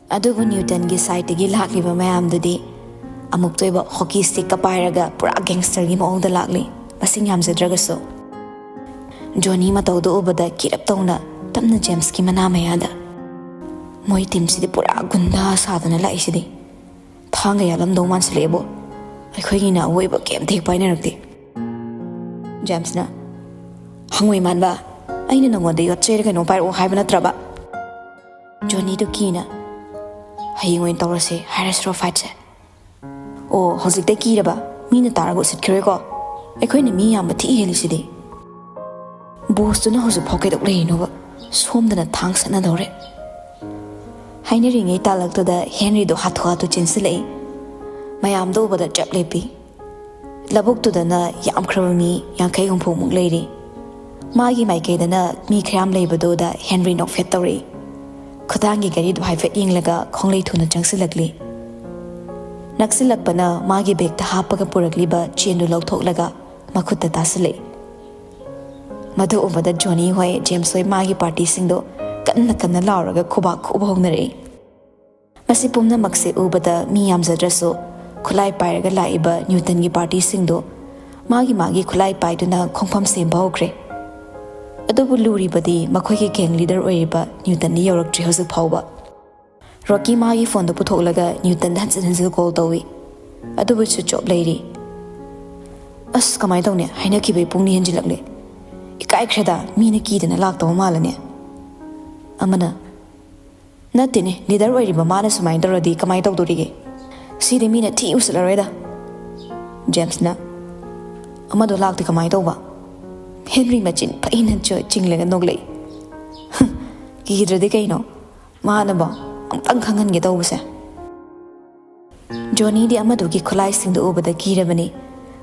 ꯑꯗꯨꯕꯨ ꯅ꯭ꯌꯨꯇꯟꯒꯤ ꯁꯥꯏꯠꯇꯒꯤ ꯂꯥꯛꯂꯤꯕ ꯃꯌꯥꯝꯗꯨꯗꯤ ꯑꯃꯨꯛꯇꯣꯏꯕ ꯍꯣꯀꯤ ꯁ꯭ꯇꯤꯛꯀ ꯄꯥꯏꯔꯒ ꯄꯨꯔꯥ ꯒꯦꯡꯁꯇꯔꯒꯤ ꯃꯑꯣꯡꯗ ꯂꯥꯛꯂꯤ, ꯃꯁꯤꯡ ꯌꯥꯝꯖꯗ꯭ꯔꯒꯁꯨ꯫ ꯖꯣꯅꯤ ꯃꯇꯧꯗꯨ ꯎꯕꯗ ꯀꯤꯔꯞ ꯇꯧꯅ ꯇꯞꯅ ꯖꯦꯝꯁꯀꯤ ꯃꯅꯥ ꯃꯌꯥꯗ, "ꯃꯣꯏ ꯇꯤꯝꯁꯤꯗꯤ ꯄꯨꯔꯥ ꯒꯨꯟꯗꯥ ꯁꯥꯗꯅ ꯂꯥꯛꯏꯁꯤꯗꯤ꯫ ꯊꯥꯡꯒ ꯌꯥꯜꯂꯝꯗꯧ ꯃꯥꯟꯁꯤꯜꯂꯛꯑꯦꯕꯣ꯫ ꯑꯩꯈꯣꯏꯒꯤꯅ ꯑꯋꯣꯏꯕ ꯀꯩꯝꯇ ꯍꯦꯛ ꯄꯥꯏꯅꯔꯛꯇꯦ꯫" ꯖꯦꯝꯁꯅ, "ꯍꯪꯉꯣꯏ ꯃꯥꯟꯕ, ꯑꯩꯅ ꯅꯉꯣꯟꯗ ꯌꯣꯠ ꯆꯩꯔ ꯀꯩꯅꯣ ꯄꯥꯏꯔꯛꯑꯣ ꯍꯥꯏꯕ ꯅꯠꯇ꯭ꯔꯕ?" ꯖꯣꯅꯤꯗꯨ ꯀꯤꯅ, "ꯍꯌꯦꯡ ꯑꯣꯏꯅ ꯇꯧꯔꯁꯦ ꯍꯥꯏꯔꯁꯤꯔꯣ ꯐꯥꯏꯠꯁꯦ?" "ꯑꯣ, ꯍꯧꯖꯤꯛꯇꯩ ꯀꯤꯔꯕ? ꯃꯤꯅ ꯇꯥꯔꯒ ꯎꯁꯤꯠꯈꯤꯔꯣꯏꯀꯣ? ꯑꯩꯈꯣꯏꯅ ꯃꯤ ꯌꯥꯝꯕ ꯊꯤ ꯍꯦꯜꯂꯤꯁꯤꯗꯤ꯫" ꯕꯣꯁꯇꯨꯅ ꯍꯧꯖꯤꯛꯐꯥꯎ ꯀꯩꯗꯧ ꯂꯩꯔꯤꯅꯣꯕ? ꯁꯣꯝꯗꯅ ꯊꯥꯡ ꯁꯠꯅꯗꯧꯔꯦ꯫ ꯍꯥꯏꯅꯔꯤꯉꯩ ꯇꯥꯂꯛꯇꯨꯗ ꯍꯦꯟꯔꯤꯗꯣ ꯍꯥꯊꯨ ꯍꯥꯊꯨ ꯆꯦꯟꯁꯤꯜꯂꯛꯏ꯫ ꯃꯌꯥꯝꯗꯣ ꯎꯕꯗ ꯆꯞ ꯂꯦꯞꯄꯤ꯫ ꯂꯧꯕꯨꯛꯇꯨꯗꯅ ꯌꯥꯝꯈ꯭ꯔꯕ ꯃꯤ ꯌꯥꯡꯈꯩ ꯍꯨꯝꯐꯨꯃꯨꯛ ꯂꯩꯔꯤ꯫ ꯃꯥꯒꯤ ꯃꯥꯏꯀꯩꯗꯅ ꯃꯤ ꯈꯔꯌꯥꯝ ꯂꯩꯕꯗꯨꯗ ꯍꯦꯟꯔꯤ ꯅꯣꯛꯐꯦꯠ ꯇꯧꯔꯛꯏ꯫ ꯈꯨꯗꯥꯡꯒꯤ ꯘꯔꯤꯗꯨ ꯍꯥꯏꯐꯦꯠ ꯌꯦꯡꯂꯒ ꯈꯣꯡꯂꯩ ꯊꯨꯅ ꯆꯪꯁꯤꯜꯂꯛꯂꯤ꯫ ꯅꯛꯁꯤꯜꯂꯛꯄꯅ ꯃꯥꯒꯤ ꯕꯦꯒꯇ ꯍꯥꯞꯄꯒ ꯄꯨꯔꯛꯂꯤꯕ ꯆꯦꯟꯗꯨ ꯂꯧꯊꯣꯛꯂꯒ ꯃꯈꯨꯠꯇ ꯇꯥꯁꯤꯜꯂꯛꯏ꯫ ꯃꯗꯨ ꯎꯕꯗ ꯖꯣꯅꯤ ꯍꯣꯏ, ꯖꯦꯝꯁ ꯍꯣꯏ, ꯃꯥꯒꯤ ꯄꯥꯔꯇꯤꯁꯤꯡꯗꯣ ꯀꯟꯅ ꯀꯟꯅ ꯂꯥꯎꯔꯒ ꯈꯨꯕꯥꯛ ꯈꯨꯕ ꯍꯧꯅꯔꯛꯏ꯫ ꯃꯁꯤ ꯄꯨꯝꯅꯃꯛꯁꯦ ꯎꯕꯗ ꯃꯤ ꯌꯥꯝꯖꯗ꯭ꯔꯁꯨ ꯈꯨꯠꯂꯥꯏ ꯄꯥꯏꯔꯒ ꯂꯥꯛꯏꯕ ꯅ꯭ꯌꯨꯇꯟꯒꯤ ꯄꯥꯔꯇꯤꯁꯤꯡꯗꯣ ꯃꯥꯒꯤ ꯃꯥꯒꯤ ꯈꯨꯠꯂꯥꯏ ꯄꯥꯏꯗꯨꯅ ꯈꯣꯡꯐꯝ ꯁꯦꯝꯕ ꯍꯧꯈ꯭ꯔꯦ꯫ ꯑꯗꯨꯕꯨ ꯂꯨꯔꯤꯕꯗꯤ ꯃꯈꯣꯏꯒꯤ ꯒꯦꯡ ꯂꯤꯗꯔ ꯑꯣꯏꯔꯤꯕ ꯅ꯭ꯌꯨꯇꯟꯗꯤ ꯌꯧꯔꯛꯇ꯭ꯔꯤ ꯍꯧꯖꯤꯛ ꯐꯥꯎꯕ꯫ ꯔꯣꯀꯤ ꯃꯥꯒꯤ ꯐꯣꯟꯗꯨ ꯄꯨꯊꯣꯛꯂꯒ ꯅ꯭ꯌꯨꯇꯟꯗ ꯍꯟꯖꯤꯟ ꯍꯟꯖꯤꯟ ꯀꯣꯜ ꯇꯧꯏ꯫ ꯑꯗꯨꯕꯨ ꯁ꯭ꯋꯤꯆ ꯑꯣꯐ ꯂꯩꯔꯤ꯫ "ꯑꯁ, ꯀꯃꯥꯏꯅ ꯇꯧꯅꯤ? ꯍꯥꯏꯅꯈꯤꯕꯩ ꯄꯨꯡꯅꯤ ꯍꯦꯟꯖꯤꯜꯂꯛꯂꯦ꯫ ꯏꯀꯥꯏꯈ꯭ꯔꯦꯗ, ꯃꯤꯅ ꯀꯤꯗꯅ ꯂꯥꯛꯇꯕ ꯃꯥꯜꯂꯅꯦ꯫" ꯑꯃꯅ, "ꯅꯠꯇꯦꯅꯦ, ꯂꯤꯗꯔ ꯑꯣꯏꯔꯤꯕ ꯃꯥꯅ ꯁꯨꯃꯥꯏꯅ ꯇꯧꯔꯗꯤ ꯀꯃꯥꯏꯅ ꯇꯧꯗꯣꯔꯤꯒꯦ? ꯁꯤꯗꯤ ꯃꯤꯅ ꯊꯤ ꯎꯁꯤꯠꯂꯔꯣꯏꯗ꯫" ꯖꯦꯝꯁꯅ, "ꯑꯃꯗꯣ ꯂꯥꯛꯇꯦ ꯀꯃꯥꯏꯅ ꯇꯧꯕ?" ꯍꯦꯟꯔꯤ ꯃꯆꯤꯟ ꯐꯩꯅ ꯆꯣ-, ꯆꯤꯡꯂꯒ ꯅꯣꯛꯂꯛꯏ꯫ "ꯀꯤꯗ꯭ꯔꯗꯤ ꯀꯩꯅꯣ? ꯃꯥꯅꯕꯣ ꯑꯃꯨꯛꯇꯪ ꯈꯪꯍꯟꯒꯦ ꯇꯧꯕꯁꯦ꯫" ꯖꯣꯅꯤꯗꯤ ꯑꯃꯗꯨꯒꯤ ꯈꯨꯠꯂꯥꯏꯁꯤꯡꯗꯨ ꯎꯕꯗ ꯀꯤꯔꯕꯅꯤ꯫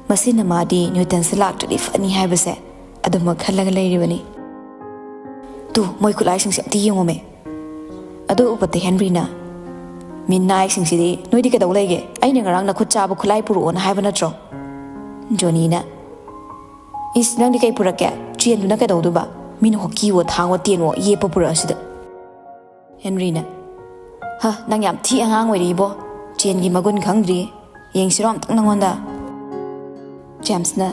ꯃꯁꯤꯅ ꯃꯥꯗꯤ ꯅ꯭ꯌꯨꯇꯟꯁꯦ ꯂꯥꯛꯇ꯭ꯔꯗꯤ ꯐꯅꯤ ꯍꯥꯏꯕꯁꯦ ꯑꯗꯨꯃꯛ ꯈꯜꯂꯒ ꯂꯩꯔꯤꯕꯅꯤ꯫ "ꯇꯨ, ꯃꯣꯏ ꯈꯨꯠꯂꯥꯏꯁꯤꯡꯁꯦ ꯑꯝꯇ ꯌꯦꯡꯉꯣꯃꯦ꯫" ꯑꯗꯨ ꯎꯕꯗ ꯍꯦꯟꯔꯤꯅ, "ꯃꯤꯅꯥꯏꯁꯤꯡꯁꯤꯗꯤ, ꯅꯣꯏꯗꯤ ꯀꯩꯗꯧ ꯂꯩꯒꯦ? ꯑꯩꯅ ꯉꯔꯥꯡ ꯅꯈꯨꯠ ꯆꯥꯕ ꯈꯨꯠꯂꯥꯏ ꯄꯨꯔꯛꯑꯣꯅ ꯍꯥꯏꯕ ꯅꯠꯇ꯭ꯔꯣ?" ꯖꯣꯅꯤꯅ, "ꯏꯁ, ꯅꯪꯗꯤ ꯀꯩ ꯄꯨꯔꯛꯀꯦ? ꯆꯦꯟꯗꯨꯅ ꯀꯩꯗꯧꯗꯣꯏꯕ? ꯃꯤꯅ ꯍꯣꯛꯀꯤꯋꯣ, ꯊꯥꯡꯋꯣ, ꯇꯦꯟꯋꯣ ꯌꯦꯞꯄ ꯄꯨꯔꯛꯑꯁꯤꯗ꯫" ꯍꯦꯟꯔꯤꯅ, "ꯍ, ꯅꯪ ꯌꯥꯝ ꯊꯤ ꯑꯉꯥꯡ ꯑꯣꯏꯔꯤꯕꯣ꯫ ꯆꯦꯟꯒꯤ ꯃꯒꯨꯟ ꯈꯪꯗ꯭ꯔꯤ꯫ ꯌꯦꯡꯁꯤꯔꯣ ꯑꯝꯇꯪ ꯅꯪꯉꯣꯟꯗ?" ꯖꯦꯝꯁꯅ,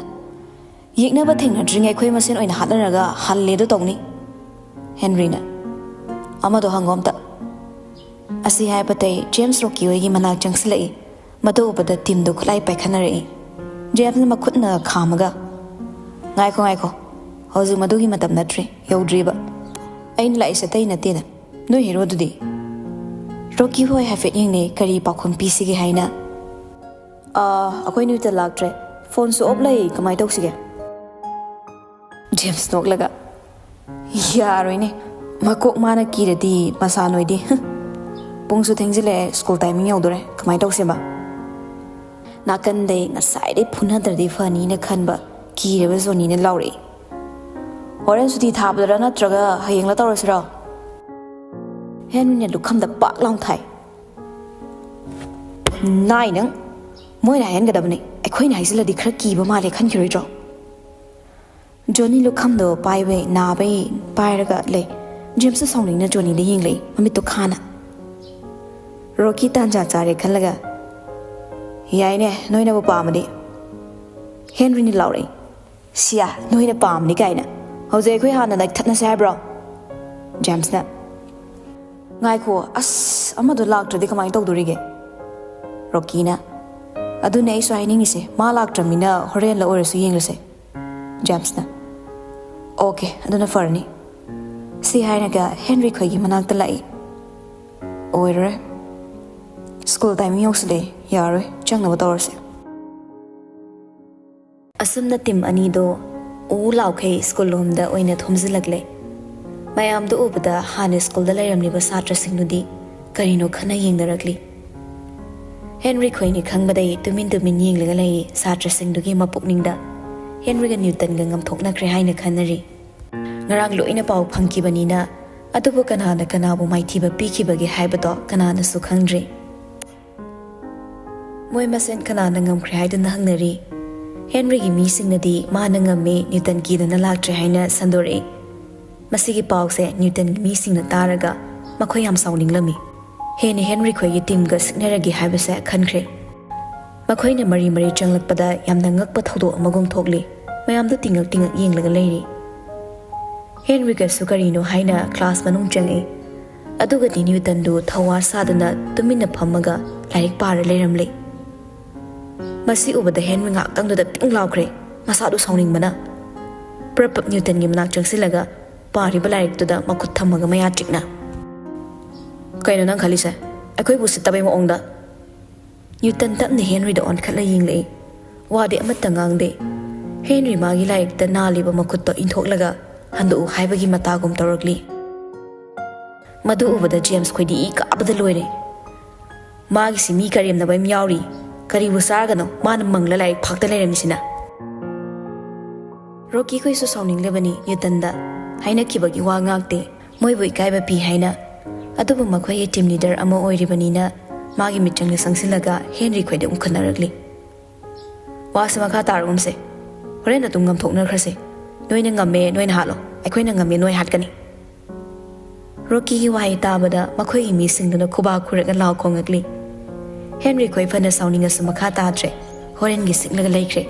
"ꯌꯦꯛꯅꯕ ꯊꯦꯡꯅꯗ꯭ꯔꯤꯉꯩ ꯑꯩꯈꯣꯏ ꯃꯁꯦꯟ ꯑꯣꯏꯅ ꯍꯥꯠꯅꯔꯒ ꯍꯜꯂꯦꯗꯣ ꯇꯧꯅꯤ꯫" ꯍꯦꯟꯔꯤꯅ, "ꯑꯃꯗꯣ ꯍꯪꯉꯣ ꯑꯝꯇ꯫" ꯑꯁꯤ ꯍꯥꯏꯕꯗꯩ ꯖꯦꯝꯁ ꯔꯣꯀꯤ ꯍꯣꯏꯒꯤ ꯃꯅꯥꯛ ꯆꯪꯁꯤꯜꯂꯛꯏ꯫ ꯃꯗꯨ ꯎꯕꯗ ꯇꯤꯝꯗꯣ ꯈꯨꯠꯂꯥꯏ ꯄꯥꯏꯈꯠꯅꯔꯛꯏ꯫ ꯖꯦꯝꯁꯅ ꯃꯈꯨꯠꯅ ꯈꯥꯝꯃꯒ, "ꯉꯥꯏꯈꯣ, ꯉꯥꯏꯈꯣ, ꯍꯧꯖꯤꯛ ꯃꯗꯨꯒꯤ ꯃꯇꯝ ꯅꯠꯇ꯭ꯔꯤ, ꯌꯧꯗ꯭ꯔꯤꯕ꯫ ꯑꯩꯅ ꯂꯥꯛꯏꯁꯦ ꯑꯇꯩ ꯅꯠꯇꯦꯗ, ꯅꯣꯏ ꯍꯦꯔꯣꯗꯨꯗꯤ?" ꯔꯣꯀꯤ ꯍꯣꯏ ꯍꯥꯏꯐꯦꯠ ꯌꯦꯡꯅꯩ, ꯀꯔꯤ ꯄꯥꯎꯈꯨꯝ ꯄꯤꯁꯤꯒꯦ ꯍꯥꯏꯅ꯫ "ꯑꯥ, ꯑꯩꯈꯣꯏ ꯅ꯭ꯌꯨꯇꯟ ꯂꯥꯛꯇ꯭ꯔꯦ, ꯐꯣꯟꯁꯨ ꯑꯣꯐ ꯂꯩ, ꯀꯃꯥꯏꯅ ꯇꯧꯁꯤꯒꯦ?" ꯖꯦꯝꯁ ꯅꯣꯛꯂꯒ, "ꯌꯥꯔꯣꯏꯅꯦ, ꯃꯀꯣꯛ ꯃꯥꯅ ꯀꯤꯔꯗꯤ ꯃꯁꯥ ꯅꯣꯏꯗꯤ꯫ "ꯄꯨꯡꯁꯨ ꯊꯦꯡꯖꯤꯜꯂꯛꯑꯦ, ꯁ꯭ꯀꯨꯜ ꯇꯥꯏꯃꯤꯡ ꯌꯧꯗꯣꯔꯦ, ꯀꯃꯥꯏꯅ ꯇꯧꯁꯦꯕ?" ꯅꯥꯀꯟꯗꯩ ꯉꯁꯥꯏꯗꯩ ꯐꯨꯅꯗ꯭ꯔꯗꯤ ꯐꯅꯤꯅ ꯈꯟꯕ ꯀꯤꯔꯕ ꯖꯣꯅꯤꯅ ꯂꯥꯎꯔꯛꯏ, "ꯍꯣꯔꯦꯟ ꯁꯨꯇꯤ ꯊꯥꯕꯗꯔ ꯅꯠꯇ꯭ꯔꯒ ꯍꯌꯦꯡꯂ ꯇꯧꯔꯁꯤꯔꯣ?" ꯍꯦꯟꯔꯤꯅ ꯂꯨꯈꯝꯗ ꯄꯥꯛ ꯂꯥꯎ ꯊꯥꯏ꯫ "ꯅꯥꯏ ꯅꯪ, ꯃꯣꯏꯅ ꯍꯥꯏꯍꯟꯒꯗꯕꯅꯤ, ꯑꯩꯈꯣꯏꯅ ꯍꯥꯏꯖꯤꯜꯂꯗꯤ ꯈꯔ ꯀꯤꯕ ꯃꯥꯜꯂꯦ ꯈꯟꯈꯤꯔꯣꯏꯗ꯭ꯔꯣ?" ꯖꯣꯅꯤ ꯂꯨꯈꯝꯗꯣ ꯄꯥꯏꯕꯩ ꯅꯥꯕꯩ ꯄꯥꯏꯔꯒ ꯂꯩ꯫ ꯖꯦꯝꯁꯇ ꯁꯥꯎꯅꯤꯡꯅ ꯖꯣꯅꯤꯗ ꯌꯦꯡꯂꯛꯏ, ꯃꯃꯤꯠꯇꯣ ꯈꯥꯅ꯫ ꯔꯣꯀꯤ ꯇꯥꯟꯖꯥ ꯆꯥꯔꯦ ꯈꯜꯂꯒ, "ꯌꯥꯏꯅꯦ, ꯅꯣꯏꯅꯕꯨ ꯄꯥꯝꯃꯗꯤ꯫" ꯍꯦꯟꯔꯤꯅ ꯂꯥꯎꯔꯛꯏ, "ꯁꯤꯌꯥ, ꯅꯣꯏꯅ ꯄꯥꯝꯃꯗꯤ ꯀꯥꯏꯅ? ꯍꯧꯖꯤꯛ ꯑꯩꯈꯣꯏ ꯍꯥꯟꯅ ꯅꯛꯊꯠꯅꯁꯦ ꯍꯥꯏꯕ꯭ꯔꯣ?" ꯖꯦꯝꯁꯅ, "ꯉꯥꯏꯈꯣ, ꯑꯁ, ꯑꯃꯗꯣ ꯂꯥꯛꯇ꯭ꯔꯗꯤ ꯀꯃꯥꯏꯅ ꯇꯧꯗꯣꯔꯤꯒꯦ?" ꯔꯣꯀꯤꯅ, "ꯑꯗꯨꯅꯦ ꯑꯩꯁꯨ ꯍꯥꯏꯅꯤꯡꯉꯤꯁꯦ, ꯃꯥ ꯂꯥꯛꯇ꯭ꯔꯃꯤꯅ ꯍꯣꯔꯦꯟꯂ ꯑꯣꯏꯔꯁꯨ ꯌꯦꯡꯂꯁꯦ꯫" ꯖꯦꯝꯁꯅ, "ꯑꯣꯀꯦ, ꯑꯗꯨꯅ ꯐꯔꯅꯤ꯫" ꯁꯤ ꯍꯥꯏꯔꯒ ꯍꯦꯟꯔꯤ ꯈꯣꯏꯒꯤ ꯃꯅꯥꯛꯇ ꯂꯥꯛꯏ꯫ "ꯑꯣꯏꯔꯔꯣꯏ, ꯁ꯭ꯀꯨꯜ ꯇꯥꯏꯃꯤꯡ ꯌꯧꯁꯤꯜꯂꯛꯑꯦ, ꯌꯥꯔꯣꯏ, ꯆꯪꯅꯕ ꯇꯧꯔꯁꯦ꯫" ꯑꯁꯨꯝꯅ ꯇꯤꯝ ꯑꯅꯤꯗꯣ ꯎ ꯂꯥꯎꯈꯩ ꯁ꯭ꯀꯨꯜ ꯂꯣꯝꯗ ꯑꯣꯏꯅ ꯊꯣꯝꯖꯤꯜꯂꯛꯂꯦ꯫ ꯃꯌꯥꯝꯗꯨ ꯎꯕꯗ ꯍꯥꯟꯅ ꯁ꯭ꯀꯨꯜꯗ ꯂꯩꯔꯝꯂꯤꯕ ꯁꯥꯇ꯭ꯔꯁꯤꯡꯗꯨꯗꯤ ꯀꯔꯤꯅꯣ ꯈꯟꯅ ꯌꯦꯡꯅꯔꯛꯂꯤ꯫ ꯍꯦꯟꯔꯤ ꯈꯣꯏꯅꯤ ꯈꯪꯕꯗꯩ ꯇꯨꯃꯤꯟ ꯇꯨꯃꯤꯟ ꯌꯦꯡꯂꯒ ꯂꯩꯔꯤ ꯁꯥꯇ꯭ꯔꯁꯤꯡꯗꯨꯒꯤ ꯃꯄꯨꯛꯅꯤꯡꯗ꯫ ꯍꯦꯟꯔꯤꯒ ꯅ꯭ꯌꯨꯇꯟꯒ ꯉꯝꯊꯣꯛꯅꯈ꯭ꯔꯦ ꯍꯥꯏꯅ ꯈꯟꯅꯔꯤ꯫ ꯉꯔꯥꯡ ꯂꯣꯏꯅ ꯄꯥꯎ ꯐꯪꯈꯤꯕꯅꯤꯅ, ꯑꯗꯨꯕꯨ ꯀꯅꯥꯅ ꯀꯅꯥꯕꯨ ꯃꯥꯏꯊꯤꯕ ꯄꯤꯈꯤꯕꯒꯦ ꯍꯥꯏꯕꯗꯣ ꯀꯅꯥꯅꯁꯨ ꯈꯪꯗ꯭ꯔꯤ꯫ ꯃꯣꯏ ꯃꯁꯦꯟ ꯀꯅꯥꯅ ꯉꯝꯈ꯭ꯔꯦ ꯍꯥꯏꯗꯨꯅ ꯍꯪꯅꯔꯤ꯫ ꯍꯦꯟꯔꯤꯒꯤ ꯃꯤꯁꯤꯡꯅꯗꯤ ꯃꯥꯅ ꯉꯝꯃꯤ, ꯅ꯭ꯌꯨꯇꯟ ꯀꯤꯗꯅ ꯂꯥꯛꯇ꯭ꯔꯦ ꯍꯥꯏꯅ ꯁꯟꯗꯣꯔꯛꯏ꯫ ꯃꯁꯤꯒꯤ ꯄꯥꯎꯁꯦ ꯅ꯭ꯌꯨꯇꯟꯒꯤ ꯃꯤꯁꯤꯡꯅ ꯇꯥꯔꯒ ꯃꯈꯣꯏ ꯌꯥꯝ ꯁꯥꯎꯅꯤꯡꯂꯝꯃꯤ꯫ ꯍꯦꯟꯅ ꯍꯦꯟꯔꯤ ꯈꯣꯏꯒꯤ ꯇꯤꯝꯒ ꯁꯤꯛꯅꯔꯒꯦ ꯍꯥꯏꯕꯁꯦ ꯈꯟꯈ꯭ꯔꯦ꯫ ꯃꯈꯣꯏꯅ ꯃꯔꯤ ꯃꯔꯤ ꯆꯪꯂꯛꯄꯗ ꯌꯥꯝꯅ ꯉꯛꯄ ꯊꯧꯗꯣꯛ ꯑꯃꯒꯨꯝ ꯊꯣꯛꯂꯤ꯫ ꯃꯌꯥꯝꯗꯨ ꯇꯤꯡꯉꯛ ꯇꯤꯡꯉꯛ ꯌꯦꯡꯂꯒ ꯂꯩꯔꯤ꯫ ꯍꯦꯟꯔꯤꯒꯁꯨ ꯀꯔꯤꯅꯣ ꯍꯥꯏꯅ ꯀ꯭ꯂꯥꯁ ꯃꯅꯨꯡ ꯆꯪꯉꯛꯏ꯫ ꯑꯗꯨꯒꯗꯤ ꯅ꯭ꯌꯨꯇꯟꯗꯨ ꯊꯧꯋꯥ ꯁꯥꯗꯨꯅ ꯇꯨꯃꯤꯟꯅ ꯐꯝꯃꯒ ꯂꯥꯏꯔꯤꯛ ꯄꯥꯔ ꯂꯩꯔꯝꯂꯦ꯫ ꯃꯁꯤ ꯎꯕꯗ ꯍꯦꯟꯔꯤ ꯉꯥꯛꯇꯪꯗꯨꯗ ꯄꯤꯡ ꯂꯥꯎꯈ꯭ꯔꯦ, ꯃꯁꯥꯗꯨ ꯁꯥꯎꯅꯤꯡꯕꯅ꯫ ꯄ꯭ꯔꯞ ꯄ꯭ꯔꯞ ꯅ꯭ꯌꯨꯇꯟꯒꯤ ꯃꯅꯥꯛ ꯆꯪꯁꯤꯜꯂꯒ ꯄꯥꯔꯤꯕ ꯂꯥꯏꯔꯤꯛꯇꯨꯗ ꯃꯈꯨꯠ ꯊꯝꯃꯒ ꯃꯌꯥ ꯆꯤꯛꯅ, "ꯀꯩꯅꯣ ꯅꯪ ꯈꯜꯂꯤꯁꯦ? ꯑꯩꯈꯣꯏꯕꯨ ꯎꯁꯤꯠꯇꯕꯩ ꯃꯑꯣꯡꯗ?" ꯅ꯭ꯌꯨꯇꯟ ꯇꯞꯅ ꯍꯦꯟꯔꯤꯗ ꯑꯣꯟꯈꯠꯂ ꯌꯦꯡꯂꯛꯏ꯫ ꯋꯥꯗꯤ ꯑꯃꯠꯇ ꯉꯥꯡꯗꯦ꯫ ꯍꯦꯟꯔꯤ ꯃꯥꯒꯤ ꯂꯥꯏꯔꯤꯛꯇ ꯅꯥꯜꯂꯤꯕ ꯃꯈꯨꯠꯇꯣ ꯏꯟꯊꯣꯛꯂꯒ ꯍꯟꯗꯣꯛꯎ ꯍꯥꯏꯕꯒꯤ ꯃꯇꯥꯒꯨꯝ ꯇꯧꯔꯛꯂꯤ꯫ ꯃꯗꯨ ꯎꯕꯗ ꯖꯦꯝꯁ ꯈꯣꯏꯗꯤ ꯏ ꯀꯥꯕꯗ ꯂꯣꯏꯔꯦ꯫ ꯃꯥꯒꯤꯁꯤ ꯃꯤ ꯀꯔꯦꯝꯅꯕ ꯑꯃ ꯌꯥꯎꯔꯤ꯫ ꯀꯔꯤꯕꯨ ꯆꯥꯔꯒꯅꯣ ꯃꯥꯅ ꯃꯪꯂ ꯂꯥꯏꯔꯤꯛ ꯐꯥꯛꯇ ꯂꯩꯔꯝꯃꯤꯁꯤꯅ? ꯔꯣꯀꯤ ꯈꯣꯏꯁꯨ ꯁꯥꯎꯅꯤꯡꯂꯕꯅꯤ ꯅ꯭ꯌꯨꯇꯟꯗ꯫ ꯍꯥꯏꯅꯈꯤꯕꯒꯤ ꯋꯥ ꯉꯥꯛꯇꯦ꯫ ꯃꯣꯏꯕꯨ ꯏꯀꯥꯏꯕ ꯄꯤ ꯍꯥꯏꯅ꯫ ꯑꯗꯨꯕꯨ ꯃꯈꯣꯏꯒꯤ ꯇꯤꯝ ꯂꯤꯗꯔ ꯑꯃ ꯑꯣꯏꯔꯤꯕꯅꯤꯅ ꯃꯥꯒꯤ ꯃꯤꯠꯌꯦꯡꯗ ꯆꯪꯁꯤꯜꯂꯒ ꯍꯦꯟꯔꯤ ꯈꯣꯏꯗ ꯎꯪꯈꯠꯅꯔꯛꯂꯤ꯫ ꯋꯥꯁꯤ ꯃꯈꯥ ꯇꯥꯔꯒꯨꯝꯁꯦ꯫ ꯍꯣꯔꯦꯟ ꯑꯗꯨꯝ ꯉꯝꯊꯣꯛꯅꯈ꯭ꯔꯁꯦ꯫ ꯅꯣꯏꯅ ꯉꯝꯃꯦ ꯅꯣꯏꯅ ꯍꯥꯠꯂꯣ, ꯑꯩꯈꯣꯏꯅ ꯉꯝꯃꯦ ꯅꯣꯏ ꯍꯥꯠꯀꯅꯤ꯫ ꯔꯣꯀꯤꯒꯤ ꯋꯥꯍꯩ ꯇꯥꯕꯗ ꯃꯈꯣꯏꯒꯤ ꯃꯤꯁꯤꯡꯗꯨꯅ ꯈꯨꯕꯥꯛ ꯈꯨꯔꯒ ꯂꯥꯎ ꯈꯣꯡꯉꯛꯂꯤ꯫ ꯍꯦꯟꯔꯤ ꯈꯣꯏ ꯐꯅ ꯁꯥꯎꯅꯤꯡꯉꯁꯨ ꯃꯈꯥ ꯇꯥꯗ꯭ꯔꯦ꯫ ꯍꯣꯔꯦꯟꯒꯤ ꯁꯤꯛꯂꯒ ꯂꯩꯈ꯭ꯔꯦ꯫